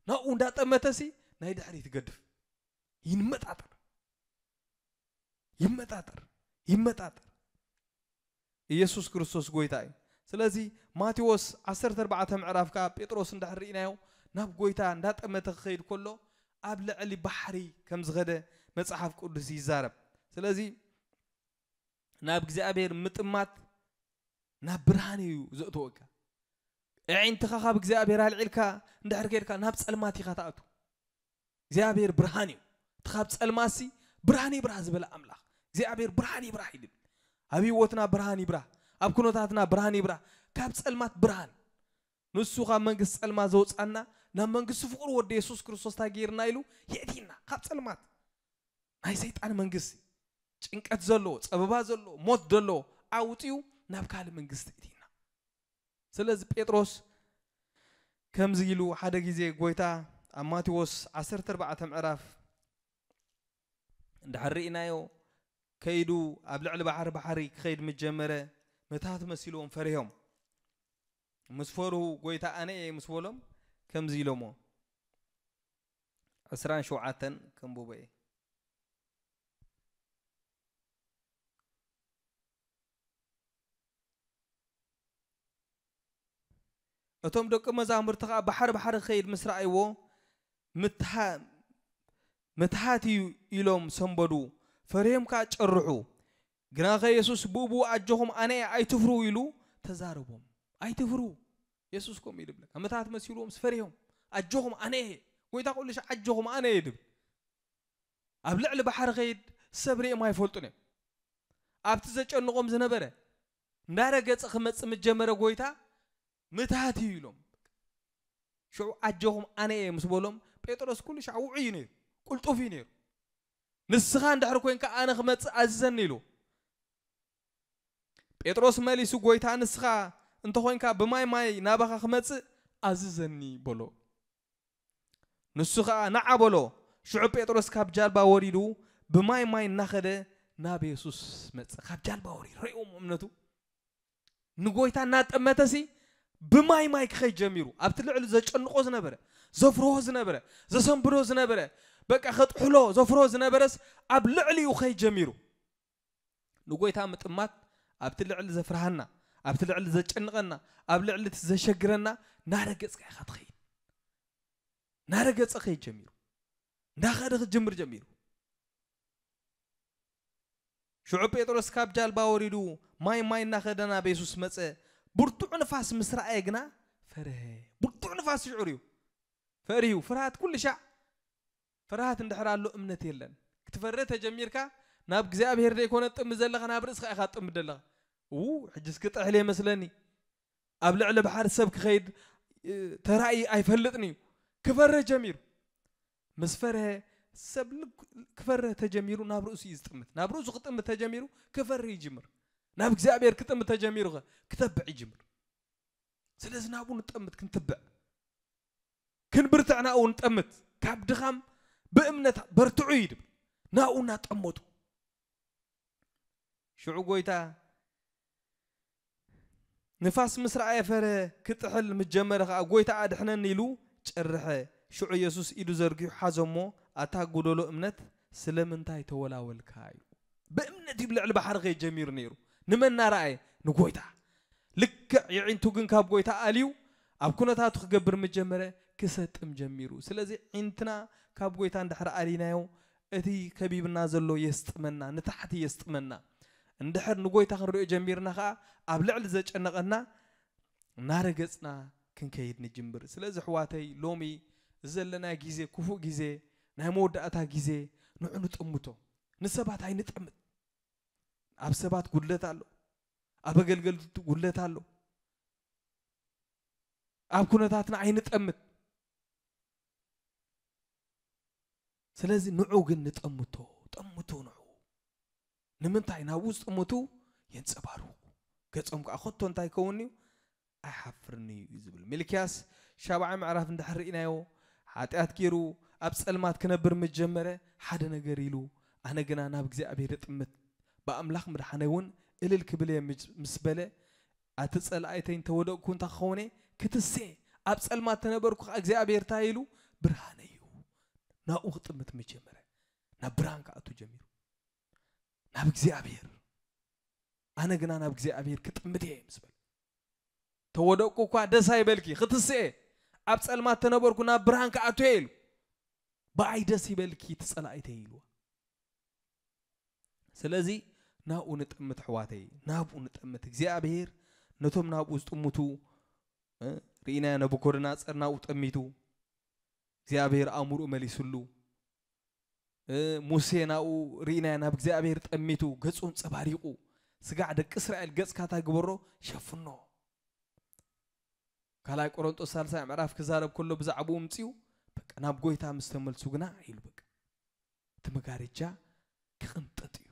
ናብኡ እንዳጠመተሲ ናይ ድሕሪት ይገድፍ። ይመጣጠር። ይመጣጠር። ይመጣጠር። ኢየሱስ ክርስቶስ ጎይታ እዩ። ስለዚ ማቴዎስ ዓሰርተ ኣርባዕተ ምዕራፍ ከኣ ጴጥሮስ እንድሕር ርኢናዮ ናብ ጎይታ እንዳጠመተ ክኸይድ ከሎ ኣብ ልዕሊ ባሕሪ ከም ዝኸደ መጽሓፍ ቅዱስ ይዛረብ። ስለዚ ናብ እግዚኣብሔር ምጥማት ናብ ብርሃን እዩ ዘእትወካ። ኣዒንትኻ ካብ እግዚኣብሔር ኣልዒልካ እንድሕር ከይድካ ናብ ጸልማት ኢኻ ትኣቱ። እግዚኣብሔር ብርሃን እዩ። እቲ ካብ ጸልማትሲ ብርሃን ይብራህ ዝበለ ኣምላኽ እግዚኣብሔር ብርሃን ይብራህ ይብል። ኣብ ህይወትና ብርሃን ይብራህ፣ ኣብ ኩነታትና ብርሃን ይብራህ። ካብ ጸልማት ብርሃን፣ ንሱ ካብ መንግስቲ ጸልማት ዘውጻና ናብ መንግስቲ ፍቕሩ ወዲ የሱስ ክርስቶስ እንታይ ገይርና ኢሉ የእቲና ካብ ጸልማት ናይ ሰይጣን መንግስቲ፣ ጭንቀት ዘለዎ፣ ጸበባ ዘለዎ፣ ሞት ዘለዎ ኣውጺኡ ናብ ካልእ መንግስቲ እቲና። ስለዚ ጴጥሮስ ከምዚ ኢሉ ሓደ ግዜ ጎይታ ኣብ ማቴዎስ ዓሰርተ ኣርባዕተ ምዕራፍ እንድሕር ርኢናዮ ከይዱ ኣብ ልዕሊ ባሕሪ ባሕሪ ክኸይድ ምስ ጀመረ መታት መሲልዎም ፈሪሆም። ምስ ፈርሁ ጎይታ ኣነ እየ ምስ በሎም ከምዚ ኢሎሞ። ዕስራን ሸውዓተን ከንብቦ እየ። እቶም ደቂ መዛሙርቲ ኸኣ ባሕሪ ባሕሪ ክኸይድ ምስ ረኣይዎ ምትሃ-፣ ምትሃት እዩ ኢሎም ሰንበዱ፣ ፈሪሆም ከኣ ጨርሑ። ግናኸ የሱስ ብእብኡ ኣጆኹም ኣነ እየ ኣይትፍርሁ ኢሉ ተዛረቦም። ኣይትፍርሁ። የሱስ ከምኡ እዩ ዝብለካ። ምትሃት መሲልዎምስ ፈሪሆም ኣጆኹም ኣነ እየ። ጎይታ ኩሉ ሻዕ ኣጆኹም ኣነ እየ ድብል። ኣብ ልዕሊ ባሕሪ ኸይድ ሰብ ርእዮም ኣይፈልጡን እዮም። ኣብቲ ዘጨንቖም ዝነበረ እንዳረገጸ ክመጽእ ምስ ጀመረ ጎይታ ምትሃት እዩ ኢሎም። ሽዑ ኣጆኹም ኣነ እየ ምስ በሎም ጴጥሮስ ኩሉ ሻዕ ውዑይ እዩ ነይሩ፣ ቅልጡፍ እዩ ነይሩ። ንስኻ እንድሕር ኮይንካ ኣነ ክመጽእ ኣዝዘኒ ኢሉ። ጴጥሮስ መሊሱ ጎይታ ንስኻ እንተኾይንካ ብማይ ማይ ናባኻ ክመጽእ ኣዝዘኒ በሎ። ንሱ ኸኣ ንዓ በሎ። ሽዑ ጴጥሮስ ካብ ጃልባ ወሪዱ ብማይ ማይ እናኸደ ናብ የሱስ መጸ። ካብ ጃልባ ወሪዱ ረእዎም እምነቱ ንጎይታ እናጠመተሲ ብማይ ማይ ክኸይድ ጀሚሩ። ኣብቲ ልዕሊ ዘጨንቆ ዝነበረ፣ ዘፍርሆ ዝነበረ፣ ዘሰንብዶ ዝነበረ፣ በቃ ከጥሕሎ ዘፍርሆ ዝነበረስ ኣብ ልዕሊኡ ክኸይድ ጀሚሩ። ንጎይታ ምጥማት ኣብቲ ልዕሊ ዘፍርሃና፣ ኣብቲ ልዕሊ ዘጨንቐና፣ ኣብ ልዕሊ እቲ ዘሸግረና እናረገጽካ ኢኻ ትኸይድ። እናረገጸ ከይድ ጀሚሩ። እንዳኸደ ክጅምር ጀሚሩ። ሽዑ ጴጥሮስ ካብ ጃልባ ወሪዱ ማይ ማይ እናኸደ ናብ የሱስ መጸ። ብርቱዕ ንፋስ ምስ ረኣየ ግና ፈርሀ። ብርቱዕ ንፋስ ሽዑር እዩ ፈሪሁ። ፍርሃት ኩሉ ሻዕ፣ ፍርሃት እንድሕር ኣሎ እምነት የለን። ክትፈርህ ተጀሚርካ ናብ እግዚኣብሔር ዘይኮነ ትጥምት ዘለኻ፣ ናብ ርእስኻ ኢኻ ትጥምት ዘለኻ። ው ሕጂ እስኪ ጥሕል እየ መስለኒ። ኣብ ልዕሊ ባሕሪ ሰብ ክኸይድ፣ እ፣ ተራእዩ ኣይፈልጥን እዩ። ክፈርህ ጀሚሩ። ምስ ፈርሀ ሰብ ል-፣ ክፈርህ ተጀሚሩ ናብ ርእሱ እዩ ዝጥምት። ናብ ርእሱ ክጥምት ተጀሚሩ ክፈርህ ይጅምር። ናብ እግዚኣብሔር ክጥምት ተጀሚሩ ኸ ክተብዕ ይጅምር። ስለዚ ናብኡ ንጠምት፣ ክንትብዕ፣ ክንብርትዕ ናብኡ ንጠምት። ካብ ድኻም ብእምነት በርትዑ እዩ ድብል። ናብኡ እናጠመቱ ሽዑ ጎይታ ንፋስ ምስ ረኣየ ፈርሀ፣ ክጥሕል ምስ ጀመረ ኸኣ፣ "ጎይታ ኣድሕነኒ" ኢሉ ጨርሐ። ሽዑ የሱስ ኢዱ ዘርጊሑ ሓዞ እሞ፣ "ኣታ ጎደሎ እምነት፣ ስለምንታይ ተወላወልካ?" ኢሉ። ብእምነት እዩ ብልዕሊ ባሕሪ ከይድ ጀሚሩ ነይሩ። ንመን እናረኣየ? ንጎይታ። ልክዕ የዒንቱ ግን ካብ ጎይታ ኣልዩ፣ ኣብ ኩነታቱ ክገብር ምስ ጀመረ፣ ክሰጥም ጀሚሩ። ስለዚ ዒንትና ካብ ጎይታ እንድሕር ኣሊናዮ፣ እቲ ከቢብና ዘሎ የስጥመና፣ ንታሕቲ የስጥመና። እንድሕር ንጎይታ ክንሪኦ ጀሚርና ኸኣ፣ ኣብ ልዕሊ ዘጨነቐና እናረገጽና ክንከይድ ንጅምር። ስለዚ ኣሕዋተይ፣ ሎሚ ዘለናዮ ግዜ ክፉእ ግዜ፣ ናይ መወዳእታ ግዜ፣ ንዑ ንጠምቶ። ንሰባት ኣይንጠምት። ኣብ ሰባት ጉድለት ኣሎ። ኣብ ኣገልገልቲ ጉድለት ኣሎ። ኣብ ኩነታትና ኣይንጠምት። ስለዚ ንዑ ግን ንጠምቶ፣ ጠምቶ ንዑ። ንምንታይ? ናብኡ ዝጥምቱ የንጸባርቑ። ገጾም ከኣ ከቶ እንታይ ይከውን እዩ? ኣይሓፍርን እዩ ዝብል። ሚልክያስ ሻብዓይ ምዕራፍ እንድሕር ርኢናዮ፣ ሓጢኣት ገይሩ ኣብ ጸልማት ክነብር ምስ ጀመረ፣ ሓደ ነገር ኢሉ፣ "ኣነ ግና ናብ እግዚኣብሔር እጥምት፣ ብኣምላኽ ምድሓነይ እውን እልል ክብል እየ" ምስ፣ ምስ በለ፣ "ኣቲ ጸላኢተይ እንተወደቕኩ እንታይ ክኸውን እየ? ክትሴ። ኣብ ጸልማት ተነበርኩ ኸዓ እግዚኣብሔር እንታይ ኢሉ? ብርሃነይ እዩ." ናብኡ ክጥምት ምስ ጀመረ፣ ናብ ብርሃን ክኣቱ ጀሚሩ። ናብ እግዚኣብሔር። "ኣነ ግና ናብ እግዚኣብሔር ክጥምት እየ" ምስ በለ። "ተወደቅኩ እኳ ደስ ኣይበልኪ፣ ክትስኤ፣ ኣብ ጸልማት ተነበርኩ ናብ ብርሃን ክኣቱ እየ" ኢሉ። "ብኣይ ደስ ይበልኪ እቲ ጸላኢተይ" ኢልዋ። ስለዚ ናብኡ ንጠምት ኣሕዋተይ፣ ናብኡ ንጠምት። እግዚኣብሔር ነቶም ናብኡ ዝጥምቱ፣ እ፣ ርኢናዮ፣ ነቡኮድነጸር ናብኡ ጠሚቱ፣ እግዚኣብሔር ኣእምሮኡ መሊስሉ። እ፣ ሙሴ ናብኡ ርኢናዮ፣ ናብ እግዚኣብሔር ጠሚቱ፣ ገጹ ኣንጸባሪቑ። ስጋዕ ደቂ እስራኤል ገጽካ እንታይ ግበሮ? ሸፍኖ። ካልኣይ ቆሮንጦስ ሳልሳይ ምዕራፍ ክዛረብ ከሎ ብዛዕባኡ ምጽኡ፣ በቃ ናብ ጎይታ ምስ ተመልሱ ግና ኢሉ፣ በቃ እቲ መጋረጃ ክቕንጠጥ እዩ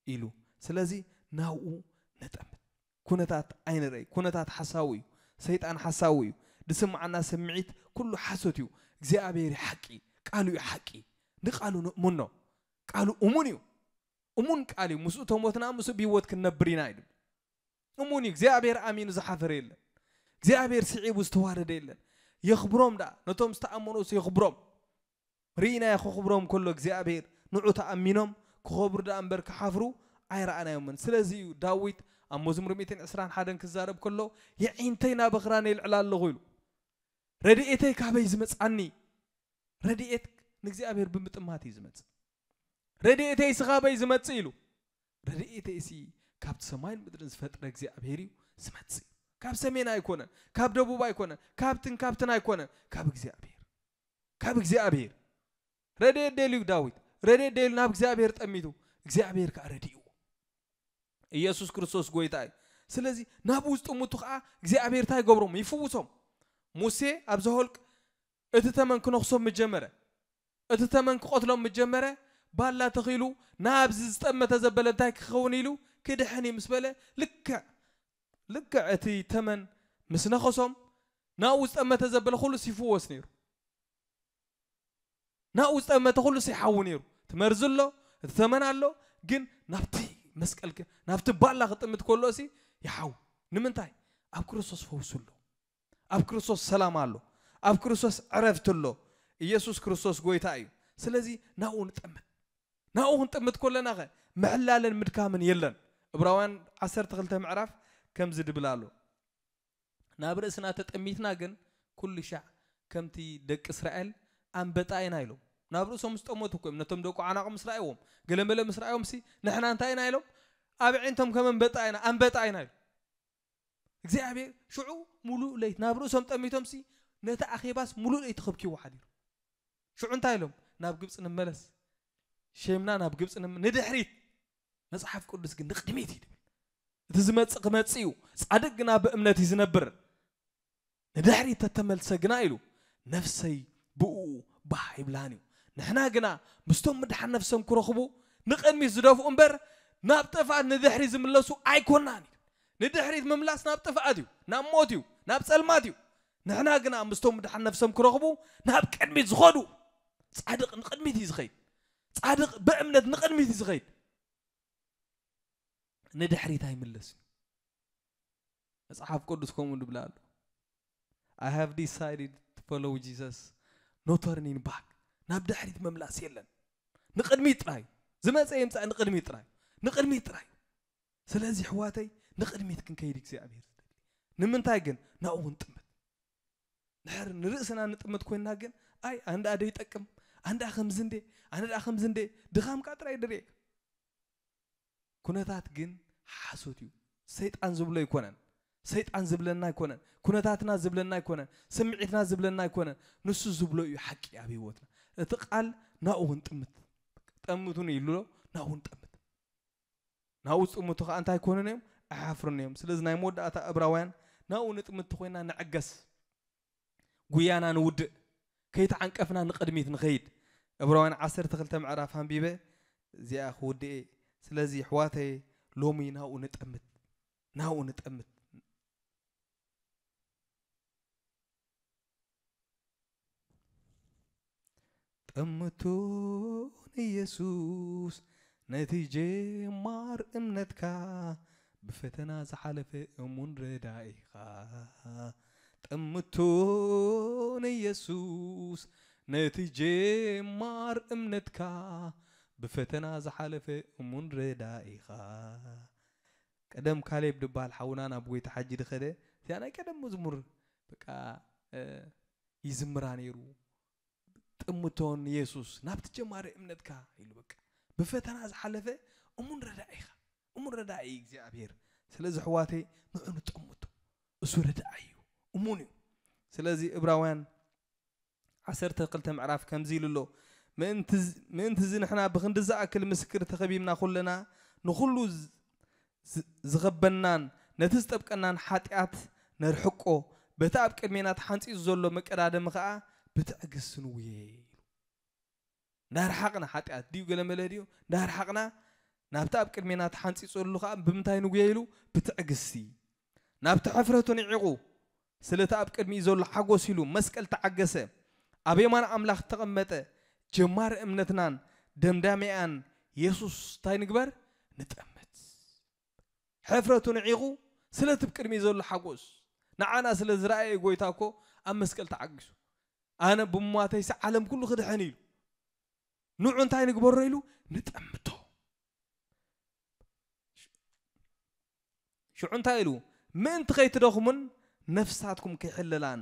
ኢሉ። ስለዚ ናብኡ ነጠምት። ኩነታት ኣይንረይ። ኩነታት ሓሳዊ እዩ። ሰይጣን ሓሳዊ እዩ። ዝስምዓና ስምዒት ኩሉ ሓሶት እዩ። እግዚኣብሔር እዩ ሓቂ። ቃሉ እዩ ሓቂ። ንቃሉ ንእምኖ። ቃሉ እሙን እዩ። እሙን ቃል እዩ። ምስኡ ተሞትና ምስኡ ብህይወት ክንነብር ኢና እዩ። እሙን እዩ። እግዚኣብሔር ኣሚኑ ዝሓፈረ የለን። እግዚኣብሔር ስዒቡ ዝተዋረደ የለን። የኽብሮም ደኣ። ነቶም ዝተኣመኑስ የኽብሮም። ርኢናዮ ክኽብሮም ከሎ እግዚኣብሔር ንዑ ተኣሚኖም ክኸብሩ ደኣ እምበር ክሓፍሩ ኣይረኣናዮምን። ስለዚ እዩ ዳዊት ኣብ መዝሙር ሚእትን ዕስራን ሓደን ክዛረብ ከሎ፣ "የዒንተይ ናብ ኣኽራን የልዕላ ኣለኹ" ኢሉ። ረድኤተይ ካበይ ዝመጽኣኒ? ረድኤት ንእግዚኣብሔር ብምጥማት እዩ ዝመጽእ። ረድኤተይሲ ካበይ ዝመጽእ ኢሉ። ረድኤተይሲ ካብቲ ሰማይን ምድርን ዝፈጥረ እግዚኣብሔር እዩ ዝመጽእ። ካብ ሰሜን ኣይኮነን፣ ካብ ደቡብ ኣይኮነን፣ ካብትን ካብትን ኣይኮነን፣ ካብ እግዚኣብሔር። ካብ እግዚኣብሔር። ረድኤት ደልዩ ዳዊት፣ ረድኤት ደልዩ ናብ እግዚኣብሔር ጠሚቱ፣ እግዚኣብሔር ከዓ ረድእዎ። ኢየሱስ ክርስቶስ ጎይታ እዩ። ስለዚ ናብኡ ዝጥምቱ ከዓ እግዚኣብሔር እንታይ ይገብሮም? ይፍውሶም። ሙሴ ኣብ ዘኍልቅ እቲ ተመን ክነኽሶም ምጀመረ፣ እቲ ተመን ክቐትሎም ምጀመረ፣ ባላ ተኺሉ ናብዚ ዝጠመተ ዘበለ እንታይ ክኸውን ኢሉ ክድሕን እዩ ምስ በለ፣ ልክዕ ልክዕ እቲ ተመን ምስ ነኸሶም ናብኡ ዝጠመተ ዘበለ ኩሉ ይፍወስ ነይሩ። ናብኡ ዝጠመተ ኩሉ ይሓዊ ነይሩ። እቲ መርዚ ኣሎ፣ እቲ ተመን ኣሎ፣ ግን ናብቲ መስቀል ከ-፣ ናብቲ ባላ ክጥምት ከሎ ሲ ይሓዊ። ንምንታይ? ኣብ ክርስቶስ ፈውሲ ኣሎ። ኣብ ክርስቶስ ሰላም ኣሎ። ኣብ ክርስቶስ ዕረፍቲ ኣሎ። ኢየሱስ ክርስቶስ ጎይታ እዩ። ስለዚ ናብኡ ንጠምት። ናብኡ ክንጥምት ከለና ኸ ምሕላለን ምድካምን የለን። ዕብራውያን ዓሰርተ ክልተ ምዕራፍ ከምዚ ድብል ኣሎ። ናብ ርእስና ተጠሚትና ግን ኩሉ ሻዕ ከምቲ ደቂ እስራኤል ኣንበጣ ኢና ኢሎም። ናብ ርእሶም ዝጠመቱ እኮ እዮም። ነቶም ደቁ ዓናቑ ምስ ረኣይዎም፣ ገለመለ ምስ ረኣዮም ሲ ንሕና እንታይ ኢና ኢሎም? ኣብ ኣዒንቶም ከም ኣንበጣ ኢና፣ ኣንበጣ ኢና ኢሎም። እግዚኣብሔር ሽዑ ሙሉእ ለይት ናብ ርእሶም ጠሚቶም ሲ ነቲ ኣኼባስ ሙሉእ ለይቲ ከብኪዎ ሓዲሩ። ሽዑ እንታይ ኢሎም? ናብ ግብፂ ንመለስ። ሸምና ናብ ግብፂ ንመ-፣ ንድሕሪት። መጽሓፍ ቅዱስ ግን ንቕድሚት እዩ ድብል። እቲ ዝመጽእ ክመጽእ እዩ። ጻድቅ ግና ብእምነት እዩ ዝነብር። ንድሕሪት ተተመልሰ ግና ኢሉ፣ ነፍሰይ ብእኡ ባህ ይብላን እዩ። ንሕና ግና ምስቶም ምድሓን ነፍሶም ክረኽቡ ንቕድሚት ዝደፍኡ እምበር፣ ናብ ጥፍኣት ንድሕሪት ዝምለሱ ኣይኮናን እዩ። ንድሕሪት ምምላስ ናብ ጥፍኣት እዩ፣ ናብ ሞት እዩ፣ ናብ ጸልማት እዩ። ንሕና ግና ምስቶም ምድሓን ነፍሶም ክረኽቡ ናብ ቅድሚት ዝኸዱ። ጻድቅ ንቕድሚት እዩ ዝኸይድ። ጻድቅ ብእምነት ንቕድሚት እዩ ዝኸይድ። ንድሕሪት ኣይምለስን። መጽሓፍ ቅዱስ ከምኡ ንብላ ኣሎ። I have decided to follow Jesus. No turning back. ናብ ድሕሪት መምላስ የለን። ንቕድሚት ጥራይ። ዝመጸ ይምጻእ ንቕድሚት ጥራይ። ንቕድሚት ጥራይ። ስለዚ ኣሕዋተይ ንቕድሚት ክንከይድ እግዚኣብሔር ዝደሊ። ንምንታይ ግን ናብኡ ክንጥምት። ድሕር ንርእስና ንጥምት ኮይንና ግን ኣይ ኣንዳ ደይጠቅም፣ ኣንዳ ከምዚ እንዴ፣ ኣነ ደኣ ከምዚ እንዴ፣ ድኻምካ ጥራይ ድርኤካ። ኩነታት ግን ሓሶት እዩ። ሰይጣን ዝብሎ ኣይኮነን። ሰይጣን ዝብለና ኣይኮነን። ኩነታትና ዝብለና ኣይኮነን። ስምዒትና ዝብለና ኣይኮነን። ንሱ ዝብሎ እዩ ሓቂ ኣብ ህይወትና። እቲ ቃል ናብኡ ክንጥምት። ጠምቱኒ ኢሉ ኣሎ፣ ናብኡ ክንጠምት። ናብኡ ዝጥምቱ ከዓ እንታይ ኣይኮኑን እዮም? ኣይሓፍሩን እዮም። ስለዚ ናይ መወዳእታ ዕብራውያን ናብኡ ንጥምት ኮይና ንዕገስ። ጉያና ንውድእ። ከይተዓንቀፍና ንቕድሚት ንኸይድ። ዕብራውያን ዓሰርተ ክልተ ምዕራፍ ኣንቢበ እዚኣ ክውድእ እየ። ስለዚ ኣሕዋተይ ሎሚ ናብኡ ንጠምት። ናብኡ ንጠምት። ጠምቶ ንየሱስ ነቲ ጀማር እምነትካ፣ ብፈተና ዝሓለፈ እሙን ረዳኢኻ። ጠምቶ ንየሱስ ነቲ ጀማር እምነትካ፣ ብፈተና ዝሓለፈ እሙን ረዳኢኻ። ቀደም ካሌብ ድበሃል ሓውና ናብ ጎይታ ሓጂ ድኸደ፣ እዚኣ ናይ ቀደም መዝሙር በቃ፣ እ፣ ይዝምራ ነይሩ። ጥምቶ ንየሱስ ናብቲ ጀማሪ እምነትካ ኢሉ በቃ። ብፈተና ዝሓለፈ እሙን ረዳኢኻ። እሙን ረዳኢ እዩ እግዚኣብሔር። ስለዚ ኣሕዋተይ ንዑ ንጠምቶ። እሱ ረዳኢ እዩ። እሙን እዩ። ስለዚ ዕብራውያን ዓሰርተ ክልተ ምዕራፍ ከምዚ ኢሉ ኣሎ። ምእንቲ ዝ-፣ ምእንቲ እዚ ንሕና ብኽንዲ ዝኣክል ምስክር ተኸቢብና ኩለና ንኹሉ ዝ-፣ ዝ-፣ ዝኸበናን ነቲ ዝጠብቀናን ሓጢኣት ነርሕቆ፣ በቲ ኣብ ቅድሜና ተሓንጺጹ ዘሎ መቀዳደሚ ኸኣ ብትዕግስቲ ንጉየ ኢሉ። እንዳርሓቕና ሓጢኣት ድዩ ገለመለ ድዩ? እንዳርሓቕና ናብቲ ኣብ ቅድሜና ተሓንጺጹ ዘሎ ኸኣ ብምንታይ ንጉየ ኢሉ? ብትዕግስቲ። ናብቲ ሕፍረቱ ንዒቑ፣ ስለቲ ኣብ ቅድሚኡ ዘሎ ሓጎስ ኢሉ መስቀል ተዓገሰ። ኣብ የማን ኣምላኽ ተቐመጠ። ጀማሪ እምነትናን ደምዳሚኣን የሱስ እንታይ ንግበር? ንጠምት። ሕፍረቱ ንዒቑ፣ ስለቲ ኣብ ቅድሚኡ ዘሎ ሓጎስ። ንዓና ስለ ዝረኣየ ጎይታ እኮ ኣብ መስቀል ተዓጊሱ። ኣነ ብሞተይሲ ዓለም ኩሉ ክድሕን ኢሉ። ንዑ እንታይ ንግበሮ ኢሉ? ንጠምቶ። ሽዑ እንታይ ኢሉ? ምእንቲ ከይትደኽሙን ነፍሳትኩም ከይሕለላን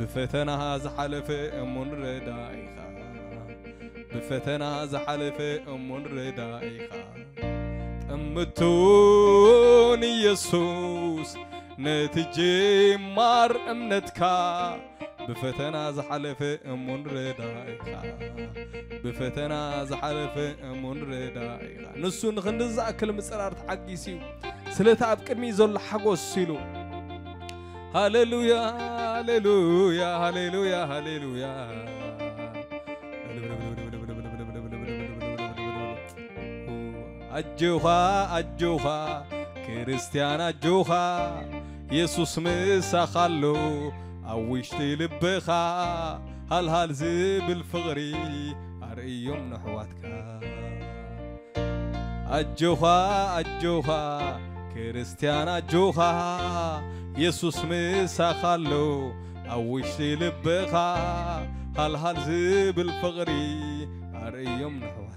ብፈተና ዝሓለፈ እሙን ረዳኢኻ፣ ብፈተና ዝሓለፈ እሙን ረዳኢኻ። ጠምቱ ንየሱስ ነቲ ጀማር እምነትካ፣ ብፈተና ዝሓለፈ እሙን ረዳኢኻ፣ ብፈተና ዝሓለፈ እሙን ረዳኢኻ። ንሱ ንኽንዲ ዝኣክል ምጽራር ተዓጊሱ እዩ፣ ስለቲ ኣብ ቅድሚ ዘሎ ሓጎስ ኢሉ። ሃሌሉያ፣ ሃሌሉያ፣ ሃሌሉያ፣ ሃሌሉያ። ኣጆኻ፣ ኣጆኻ፣ ክርስትያን ኣጆኻ፣ የሱስ ምሳኻ ኣሎ ኣብ ውሽጢ ልብኻ። ሃልሃል ዝብል ፍቕሪ ኣርእዮም ንኣሕዋትካ። ኣጆኻ፣ ኣጆኻ፣ ክርስትያን ኣጆኻ፣ የሱስ ምሳኻ ኣሎ ኣብ ውሽጢ ልብኻ። ሃልሃል ዝብል ፍቕሪ ኣርእዮም ንኣሕዋትካ።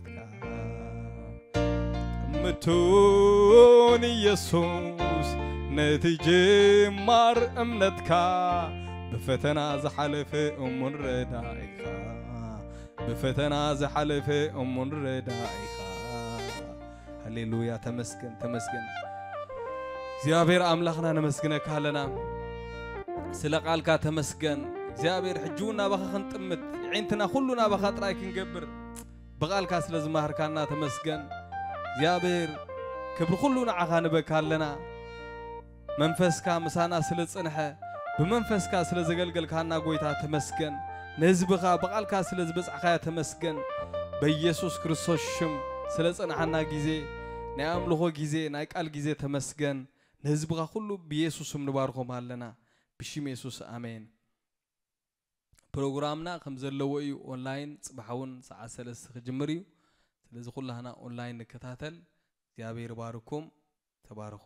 ምቱ ንየሱስ ነቲ ጅማር እምነትካ፣ ብፈተና ዝሓለፈ እሙን ረዳኢኻ፣ ብፈተና ዝሓለፈ እሙን ረዳኢኻ። ሃሌሉያ፣ ተመስገን፣ ተመስገን። እግዚኣብሔር ኣምላኽና ነመስግነካ ኣለና። ስለ ቃልካ ተመስገን እግዚኣብሔር። ሕጂ እውን ናባኻ ክንጥምት፣ የዒንትና ኩሉ ናባኻ ጥራይ ክንገብር ብቓልካ ስለ ዝማህርካና ተመስገን እግዚኣብሔር። ክብሪ ኩሉ ንዓኻ ንበካ ኣለና። መንፈስካ ምሳና ስለ ዝጸንሐ፣ ብመንፈስካ ስለ ዘገልገልካና ጎይታ ተመስገን። ንህዝብኻ ብቓልካ ስለ ዝበጻሕካዮ ተመስገን። በኢየሱስ ክርስቶስ ሽም ስለ ጸናሓና ግዜ፣ ናይ ኣምልኾ ግዜ፣ ናይ ቃል ግዜ ተመስገን። ንህዝብኻ ኩሉ ብየሱስ ስም ንባርኾም ኣለና። ብሽም የሱስ ኣሜን። ፕሮግራምና ከም ዘለዎ እዩ። ኦንላይን ጽባሕ እውን ሰዓት ሰለስተ ክጅምር እዩ። ስለዚ ኩላህና ኦንላይን ንከታተል። እግዚኣብሔር ይባርኩም። ተባረኹ።